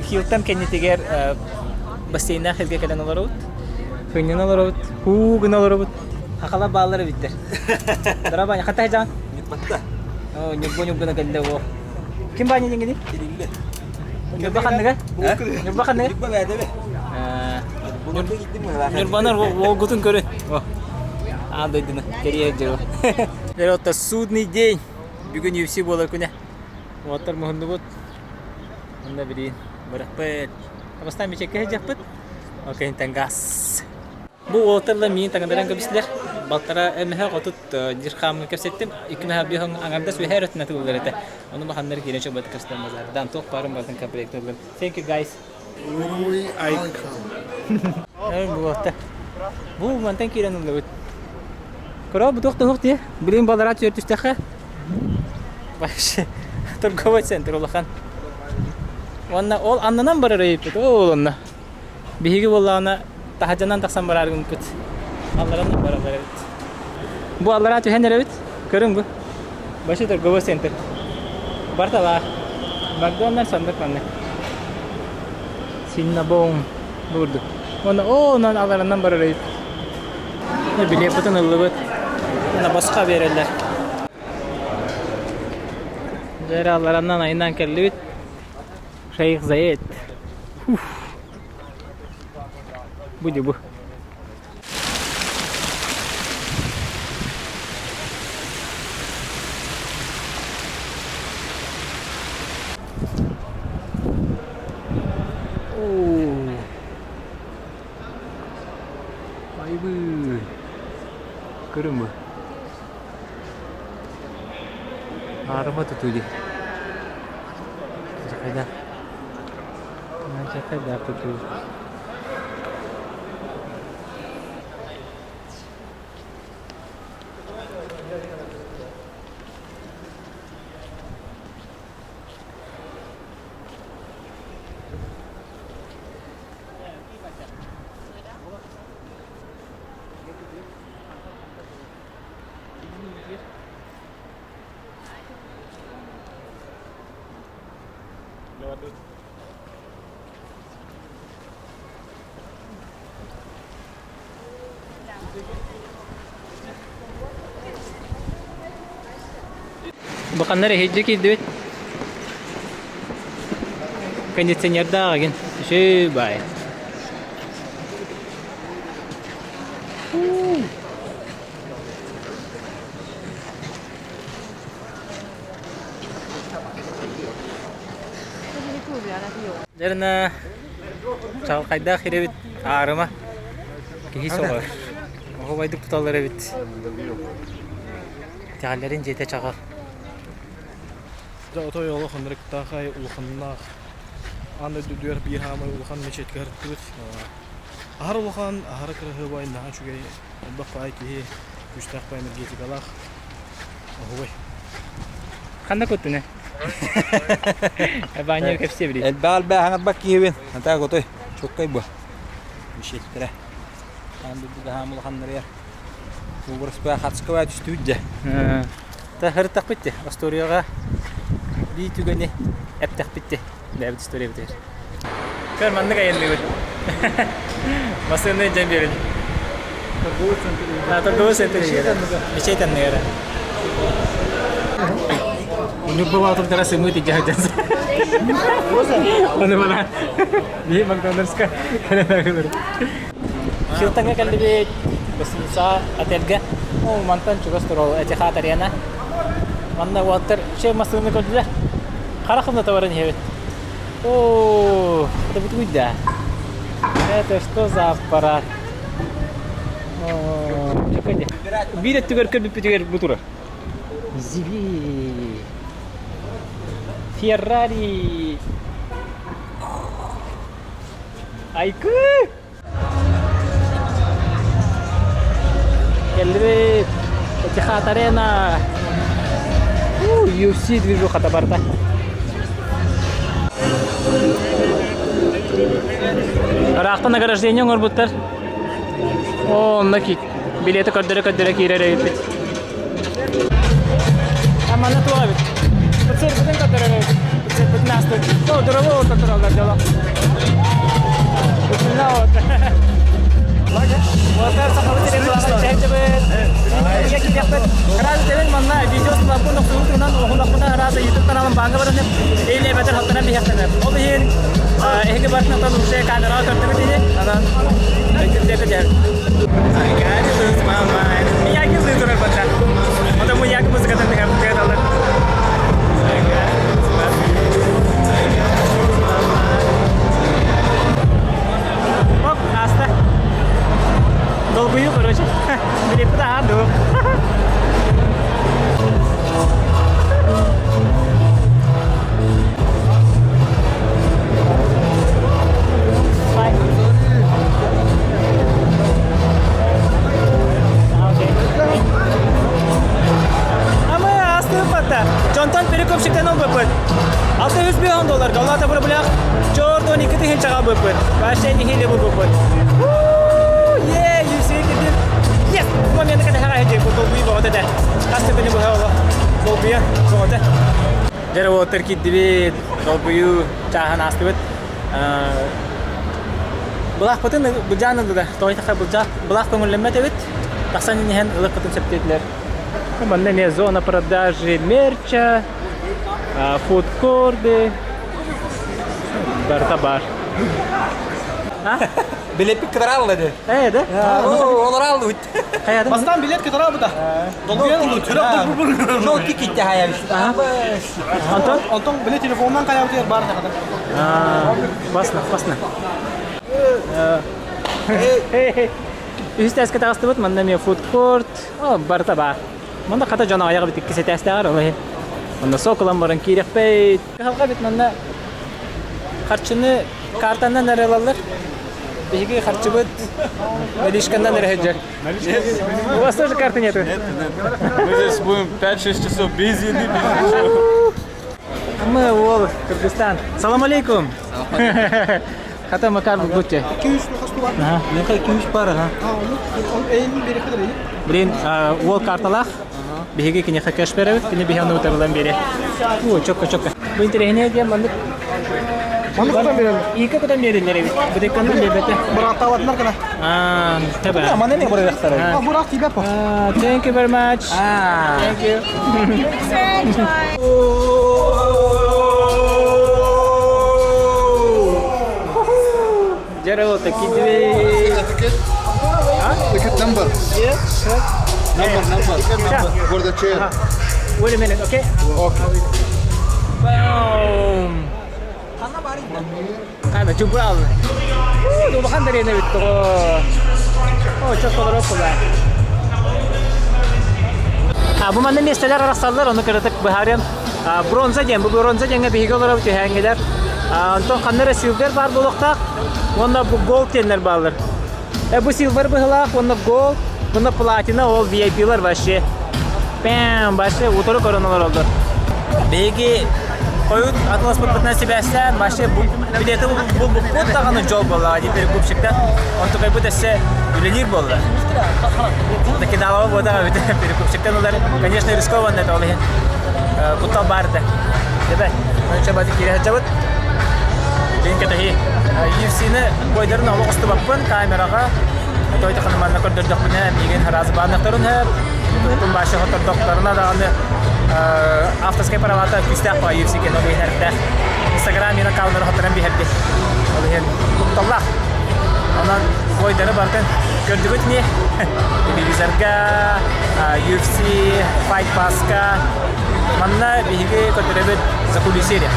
[SPEAKER 3] Хилтон кэннитигэр бассейнаах сиргэ кэлэн олоробут. Сынньана олоробут. Һуу гына олоробут. Хахала бааллар эбиттэр. Дара Баня, хата сылдьаҕын?
[SPEAKER 18] Ньурбатта.
[SPEAKER 3] Оо, Ньурба Ньурбана кэллэ оо. Ким Баня диэҥҥиний?
[SPEAKER 18] Кириллэ.
[SPEAKER 3] Ньурба ханныга? Ньурба ханныга?
[SPEAKER 18] Ньурба бээдэбэ.
[SPEAKER 3] Ньурбанар уолгутун көрүн. Аан дойдуну кэрийэ дьыл. Это судный день. Бүгүн UFC буолар күнэ. Уолаттар муһуннубут. Онно билиин бырахпыт. Бастаан бичэккэ сылдьыахпыт. Ол кэнниттэн газ. Бу уолаттар миин таҥындаран кэбистилэр. Балтара эмэһэ хотут дирхамҥа кэпсэттим. Икки мэһэ биһон аҥардас үөһэ өрөтүнэ тыллар этэ. Ону баханнар киирэн чобат көстөн базардан туох баарын барытын комплект ыллым. Thank you guys. Бу Бу мантан киирэн ыллыбыт. Кыра бу туох туох дии. Билин балара түөр түстэххэ. Вообще торговый центр улахан. Уонна ол аннынан барар эбиппит. Ол онно. Биһиги буоллаҕына таһырдьанан тахсан бараар гыммыппыт. Алларанан бараллар эбит. Бу аллараа түһэн эрэбит. Көрүҥ бу. Вообще торговый центр. Барыта баар. Макдональдс оннук маннык. Синнабон бу курдук. Уонна оо онон алларанан барар эбит. Билиэппитин ыллыбыт. Уонна босхо биэрэллэр. Дьэ эрэ алларанан айаннаан кэллибит. Шейх Заед. Уф. Бу бу. Айбы. Көрүҥ бу. Аарыма тутуу дии. Хайда? Хайда тутуу. Баканнар эһиджи киирдибит. Кондиционердаах эгин. Үчүгэй баай. Дьэринэ чаҕылхайдаах ирэбит аарыма киһи сөҕөр. Оһуобайдык туталлар эбит. Итэҕэллэрин дьиэтэ чаҕыл.
[SPEAKER 1] Дьэ отой олох ынырыктаахай улаханнаах аан дойду үрдүгэр биир хаамай улахан мечетька сырыттыбыт. Аһар улахан, аһара кыраһыабай, наһаа үчүгэй, элбэх баай киһи, күүстээх баай энергетикалаах. Оһуобай.
[SPEAKER 3] Ханна көттүнэ? Баанньа кэпсиэ билий.
[SPEAKER 18] Элбэх элбэх хаҥарбат киһибин. Ата готой. Чоккай бу. Мечеттэрэ. Аан дойдуга хаам улаханнарыгар. Угурспа хатскава түстүүт дьэ.
[SPEAKER 3] Та хырыттахпыт остуоруйаҕа бии түгэни эптэхпит бэйэбит историябытыгар. Көр маннык айанныыбыт. Массыынаны дьэн биэрин. Торговый центр Мечеть анныгара. Ньурба баатырдара сымыыт илдьэ сылдьан. Ону мана биһи Макдональдска кэлэн агылыр. Хилтоҥҥа кэллибит. Гостиница отельга. Ол мантан чугас турар Этихад арена. Манна уолаттар үчүгэй массыынаны көрдүлэр. Хара хымната баран иһэбит. Оо, это бутугуй да. Это что за аппарат? Биир өттүгэр көрбүппүтүгэр бу турар. Зиби. Феррари. Айкы! Кэллибит. Этихад Арена. UFC движуха барда. Ыраахтан награждение оҥорбуттар. О, онно билети көрдөрө-көрдөрө киирэр эбиппит. Амана туох эбит? Циркытын көрдөрөр эбит. Циркытын астык. О, дорогой орто тураллар дьоло. Үтүннэ от. Уотар сахабыт сирин туһаҕа чэһэчэбит. Ийэ кириэхпит. Араас тэбин манна видео сулаппын охсуһутунан оһунахпына араас YouTube каналым бааҥҥа баран или эбэтэр хаттанан биһиэхтэнэр. Ол иһин эһиги барытынан уже камераҕа көрдүгүт ини. Анан өйдүрдэ дьэр. I gotta lose my mind. Мияги лыы турар бата. Ота мияги музыкатын тыгар алар. I gotta lose my mind. I gotta lose my mind. Оп, ааста. Долгуйуу, короче. Билеппит аһаан дуу. Ама астыыппатта. Дьонтон перекупщиктан ылбыппыт. 600 долларга олата бырбылах чорт 12 тыһынчаҕа ылбыппыт. Вообще нихили булбуппут. Е, UFC китин. Yes! Бу моменты катаха хajы бу долгуй боҕото да. Хас күнү быһа оло. Долгуйа боҕото. Дьэ уоттар киирдибит, долгуйуу чааһын аастыбыт. Былаахпытын былдьаан ыллылар. Тоҕо диэтэххэ былаах көҥүллэммэт эбит. Тахсан иһэн ылыахпытын сөптөөтүлэр. Манна эмиэ зона продажи мерча, фудкорды, барыта баар.
[SPEAKER 18] Билеппит кытаралла ди.
[SPEAKER 3] Ээ да?
[SPEAKER 18] Олораллыбыт.
[SPEAKER 1] Бастаан билет кытарабыта. Долгуйан ылы, түрөх бур
[SPEAKER 18] Жол кикитте хаябыт.
[SPEAKER 3] Антон?
[SPEAKER 1] Антон билет телефоннан хаябыт бар тахата.
[SPEAKER 3] Классно, классно. Үһүс тээскэ таҕыстыбыт, манна эмиэ фудкорт, барыта баар. Манна хата дьон аҕыйах эбит иккис этээстээҕэр ол иһин. Онно сок ылан баран киириэхпит. Кыһалҕа эбит манна харчыны картанан эрэ ылаллар. Биһиги харчыбыт наличканан эрэ сылдьар. У вас тоже карты нету?
[SPEAKER 2] Нет, нет. Мы здесь будем 5-6 часов без еды, без ничего.
[SPEAKER 3] Мы уол, Кыргызстан. Салам алейкум. Хата Макар будьте.
[SPEAKER 18] Меха 2-3 пара, ха.
[SPEAKER 3] Блин, уол карталаах. Биһиги киниэхэ кэш беребит, кини биһи ону утарылан биэриэ. Уу, чокко чокко. Бу интэриэһинэй диэн маннык
[SPEAKER 1] Маннык кутан биэрэллэр.
[SPEAKER 3] Иика кутан биэрэллэр эбит. Бытыкканан биэрбэтэ.
[SPEAKER 1] Бырааттаабатынар гына.
[SPEAKER 3] Аа, таба.
[SPEAKER 18] Маны не бырайыктар.
[SPEAKER 1] А, бураак тиийбэт по.
[SPEAKER 3] Thank you very much. Thank you. Дьэ, вот такие двери.
[SPEAKER 11] Ticket number.
[SPEAKER 3] Yeah.
[SPEAKER 11] Number, number. Number. For the chair.
[SPEAKER 3] Wait a minute, okay?
[SPEAKER 11] Okay.
[SPEAKER 3] Boom. Ана чупрал. Улахан дэриэнэ эбит тоҕо. О, чок толору була. А бу манна миэстэлэр арахсаллар, ону кыратык быһаарыам. Бронза диэн, бу бронза диэҥҥэ биһиги олоробут түһээҥҥилэр. Онтон ханна эрэ silver баар буолуохтаах, уонна бу gold диэннэр бааллар. Бу silver быһылаах, уонна gold, уонна платина, ол VIP-лар вообще. Пэм, вообще утары көрөн олороллор. Биһиги хойут атыласпыппытынан сибээстээн, вообще билети булбуппут даҕаны дьол буоллаҕа дии перекупщиктар. Онтукайбыт өссө үлэлиир буолла. Кидалова буотаҕа эбит перекупщиктан ылар, конечно, рискованно это ол иһин. Куттал баар этэ. Дебе, онча баты киирэ сылдьабыт. Билин кэтэһии. UFC-ны бойдарын олох устубаппын камераҕа. Той таханы манна көрдөрдөхпүнэ миигин хараазыбааннахтарын сөп. Туттун башы хотордохторуна даҕаны авторскай правата күүстээх баҕа UFC кэн ол иһин эрдээх. Инстаграм мин аккауннары хоторон биһэрди. Ол иһин кутталлаах. Онон бойдары барытын көрдүгүт ини. Телевизорга, UFC, Fight Pass-ка манна биһиги көрдөрөбүт закулисье.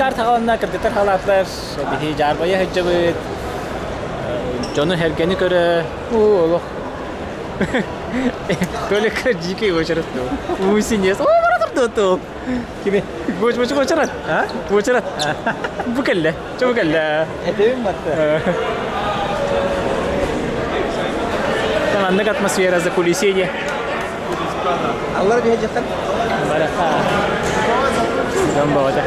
[SPEAKER 3] Мейн-карт хааланна кыргыттар халаатылар, биһи дьаарбайа сылдьабыт, дьону-сэргэни көрө, уу олох Только дикий очерет ту. Усинес. О, бара турду Кими? Гоч гоч очерет. А? Очерет. Бу кэллэ. Чо бу кэллэ.
[SPEAKER 18] Этебин батта.
[SPEAKER 3] Там маннык атмосфера за кулисение.
[SPEAKER 18] Аллар биһэ жактан.
[SPEAKER 3] Бараха. Дом баҕата.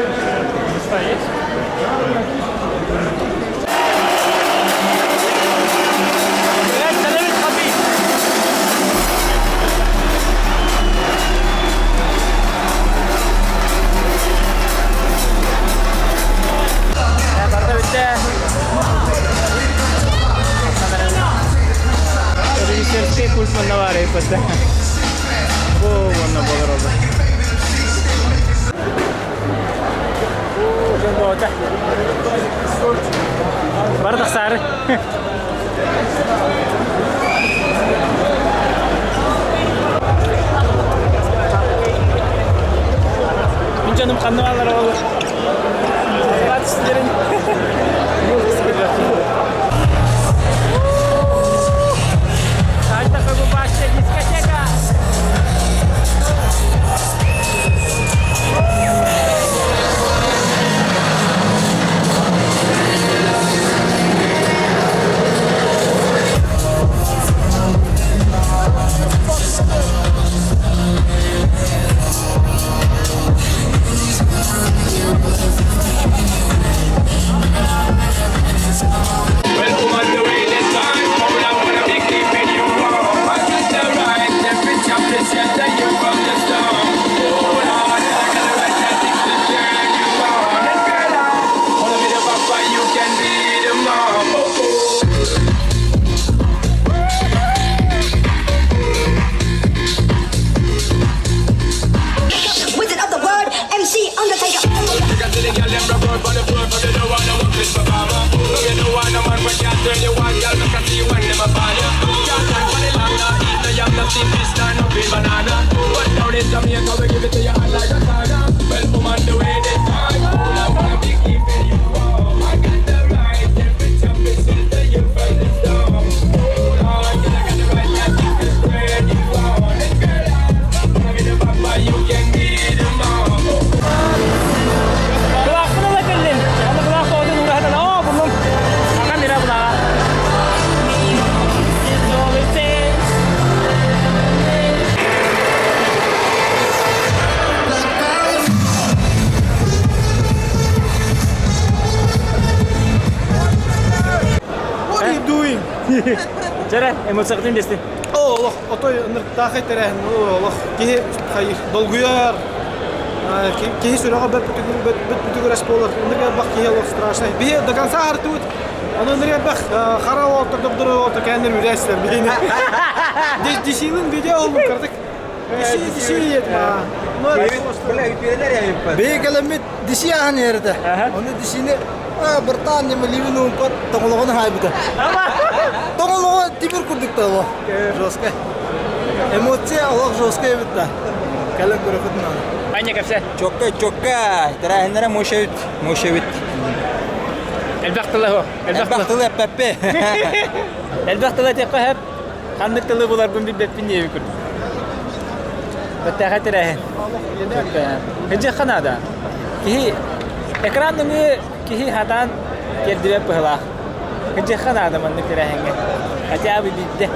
[SPEAKER 3] Режиссерскай пульт манна баар эппэтэ. Бу уонна буолар олор. Дьон боҕото. Бары тахсаары. Мин дьонум ханна бааллар ол? Салат Дискотека!
[SPEAKER 19] Wizard of the word, MC Undertaker.
[SPEAKER 3] Былаахпын ыла кэллим. Аны былаах тоҕотун ураһатан оо буллум. Аҕам ира былааҕа.
[SPEAKER 1] What are you doing?
[SPEAKER 3] Чэрэ, эмоцияҕытын дэстин.
[SPEAKER 1] Оо, олох отой ынырыктаахай тэрээһин олох киһи долгуйар киһи сүрэҕэ бөт бүтүгүрэс буолар ынырык элбэх киһи олох страшный биһи до конца артыбыт аны ынырык элбэх хара уолтар добдур уолтар кэннер үрээсилэр биһини дисилин видео олмун кырдык диси диси
[SPEAKER 13] Биһи кэлэммит диси аһан иһэрэтэ. Ону дисини быртаан ньыма ливин уумпат тоҥолоҕун хаайбыта. Тоҥолоҕо тимир курдук да олох жестко. Эмоция олох жестко эбит да. Кэлэн көрөхүт наада.
[SPEAKER 3] Аня кэпсэ.
[SPEAKER 18] Чокка, чокка. Тэрээһиннэрэ мощевит, мощевит.
[SPEAKER 3] Элбэх тыла хо.
[SPEAKER 18] Элбэх тылы эппэппи.
[SPEAKER 3] Элбэх тыла этиэххэ сөп. Ханнык тылы буларбын билбэппин диэби курдук. Бэттээхэ тэрээһин. Кыдьыахха наада. Киһи экран нөҥүө киһи хатаан тиэрдибэт быһылаах. Кыдьыахха наада маннык тэрээһиҥҥэ. Хотя бы биирдэ.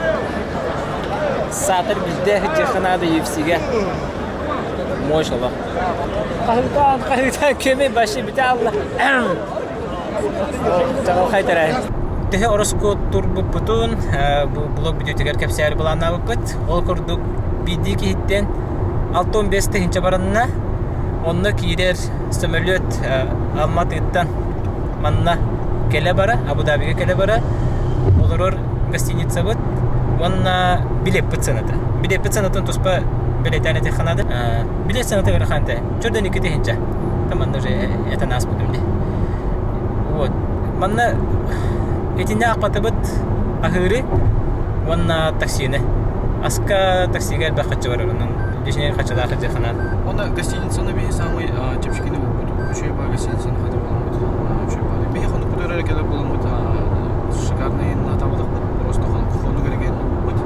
[SPEAKER 3] Саатар биирдэ кыдьыахха наада UFC-гэ. Мощь олох. Хаһыытаан, хаһыытаан күөмэй баши бүтэ алла. Чаҕылхай тэрээһин. Төһө ороскуот турбуппутун бу блог бүтүүтүгэр кэпсээри былааннаабыппыт. Ол курдук биирдии киһиттэн 65 тыһыынча баранна. Онно киирэр сөмөлүөт Алматыттан манна кэлэ-бара, Абу-Дабига кэлэ-бара олорор гостиницабыт уонна билиэппит сыаната. Билиэппит сыанатын туспа бэлиэтээн этиэххэ наада. Билиэт сыаната ыарахан этэ. Чөрдөн 2 тыһыынча. Там манна уже этэн ааспытым дии. Вот. Манна итиннэ аахпатыбыт аһыыры уонна таксины. Аска таксига элбэх хаччы барар онон дьиҥэр хаччылаах дьаханан.
[SPEAKER 1] Уонна гостиницаны биһи саамай чэпчэкини булбут. Үчүгэй баар гостиницаны хата буламмыт. Үчүгэй баар. Биһи хонукпут эрэ кэлэр буламмыт шикарный атабатахпыт. Просто хонук эрэ кэлбиппит.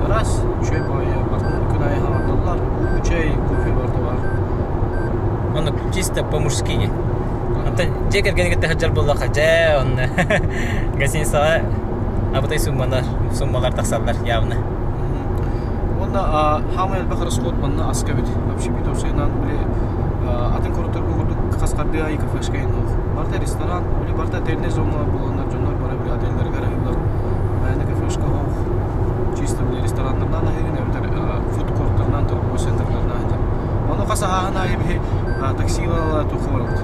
[SPEAKER 1] Раз, үчүгэй баайы бартын күн аайы хаҥардаллар. Уу, чэй, кофе барыта баар.
[SPEAKER 3] Ону чисто по-мужски. Онтон дьиэ кэргэни кытта сылдьар буоллахха, дьэ, онно гостиницаҕа абытай суммалар, суммалар тахсаллар явно.
[SPEAKER 1] Уонна хаамай элбэх расход манна аска эбит. Общепит уопсайынан били атын куораттарга курдук хас хардыы айы кафешка иһин Барыта ресторан, били барыта отельнай зона буоланнар дьоннор бары били отеллэригэр аһыыллар. Мээнэ кафешка оһох чисто били рестораннарынан аһыыгын эбэтэр фудкорттарынан, торговой центрларынан аһыыллар. Ону хас аһааһын аайы биһи таксилала туохха барабыт.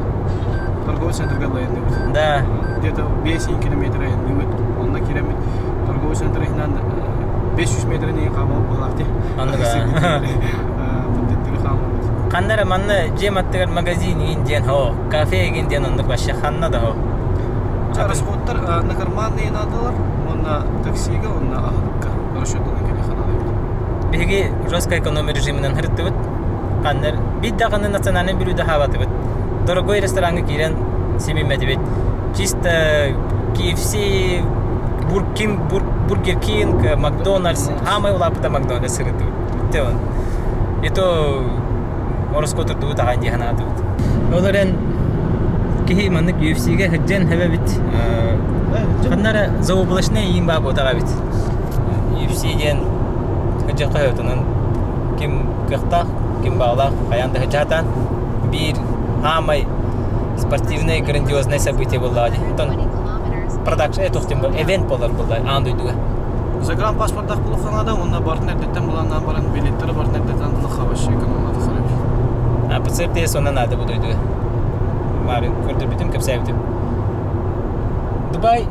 [SPEAKER 1] Торговый центрга айанныыбыт.
[SPEAKER 3] Да.
[SPEAKER 1] Где-то 5 километр айанныыбыт. Онно киирэммит торговый центр иһинэн 500 метрин хаамабыт быһалаах дии.
[SPEAKER 3] Оннук. Ханна эрэ манна дьиэм аттыгар магазин игин диэн хо, кафе игин диэн оннук вообще ханна да хо.
[SPEAKER 1] Расходтар на карманные наадалар уонна таксига уонна аһылыкка расчеттанан кэлиэххэ наада эбит.
[SPEAKER 3] Биһиги жесткай экономия режиминэн сырыттыбыт. Ханна биир даҕаны национальный блюдо хаабатыбыт. Дорогой рестораҥҥа киирэн симиммэтибит. Чисто KFC, Буркин, Бургер Кинг, Макдональдс, хаамай улааппыта Макдональдс сырыттыбыт. Те он. И то ороскуотурдубут аҕай дии санаатыбыт. Ол эрэн киһи маннык UFC-гэ сылдьан эбэбит. Ханна эрэ заоблачный иин баа буотаҕа эбит. UFC диэн сылдьыахха сөп ким кыахтаах, ким баҕалаах хайаан да сылдьаатаан биир хаамай спортивный грандиозный событие буоллаҕа дии. Оттон продакшн туох диэн event буолар буолла аан дойдуга.
[SPEAKER 1] Загранпаспордаах буолуохха наада уонна бартын эрдэттэн былааннаан баран билеттары бартын эрдэттэн ылыахха вообще экономната хараб.
[SPEAKER 3] А ПЦР тест онно наада бу дойдуга. Марын көрдөрбүтүм, кэпсээбитим. Дубай,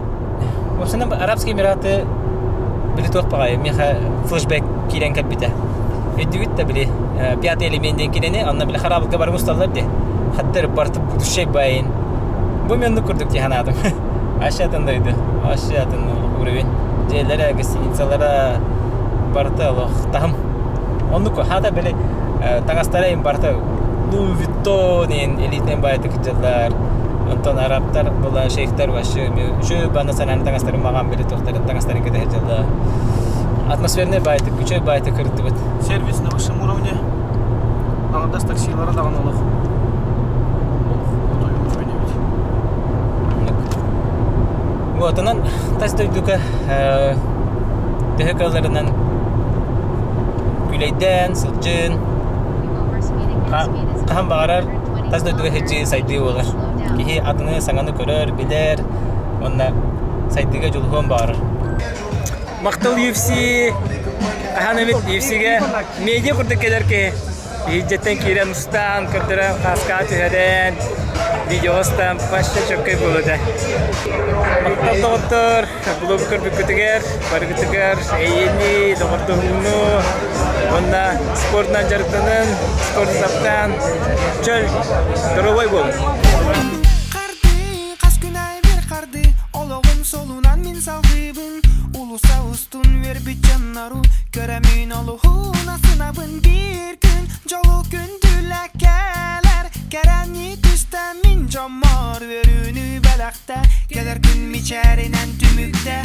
[SPEAKER 3] вообще Арабские Эмираты били туох баҕайы миэхэ флешбэк киирэн кэлбитэ. Өйдүүгүт да били пятый элемент диэн кинини онно били хараабылга бары усталлар дии. Хаттар барты будущий байын. Бу мен курдук дии санаатым. Вообще атын дойду, вообще атын уровень. Дьиэлэрэ, гостиницалара барыта олох таһым. Оннук хата били таҥастара им барыта Луи Виттон диэн элитнэй баайдык дьыллар. Онтон арабтар була шейхтэр вообще үчүгэй баана санаан таҥастарын маҕан били туохтарын таҥастарын кэтэһэ дьылла. Атмосферный баайтык, үчүгэй баайтык кырыттыбыт.
[SPEAKER 1] Сервис на высшем уровне. Аҥардас таксилара даҕаны олох олох отой уровень эбит.
[SPEAKER 3] Вот, онон тас дойдуга төһө кыалларынан күлэйдээн, сылдьын, хаһан баҕарар тас дойдуга сылдьыы сайдыы буолар. Киһи атыны саҥаны көрөр, билэр уонна сайдыыга дьулуһуон баҕарар. Махтал UFC хаһан эмит UFC-гэ медиа курдук кэлэр киһи Иһирдьэттэн киирэн устаан, көрдөрөн, хааскаҕа түһэрэн, видеоҕа устаан вообще чөккөй буолуо этэ. Махтал доҕоттор, блогу көрбүккүтүгэр, барыгытыгар эйиэни, доҕордоһууну уонна спордунан дьарыктанын, спорду таптаан, чөл, здоровой буолун!
[SPEAKER 20] Хас күн аайы бир харды олоҕум солунан мин салгыыбын Улуса устун үөрбүт дьоннору көрөмүн олуһун асынабын биир күн дьолу күндүлэ кэлэр кэрэни түстэ мин дьоммор үөрүүнү бэлэхтэ кэлэр күн мичээринэн түмүктэ.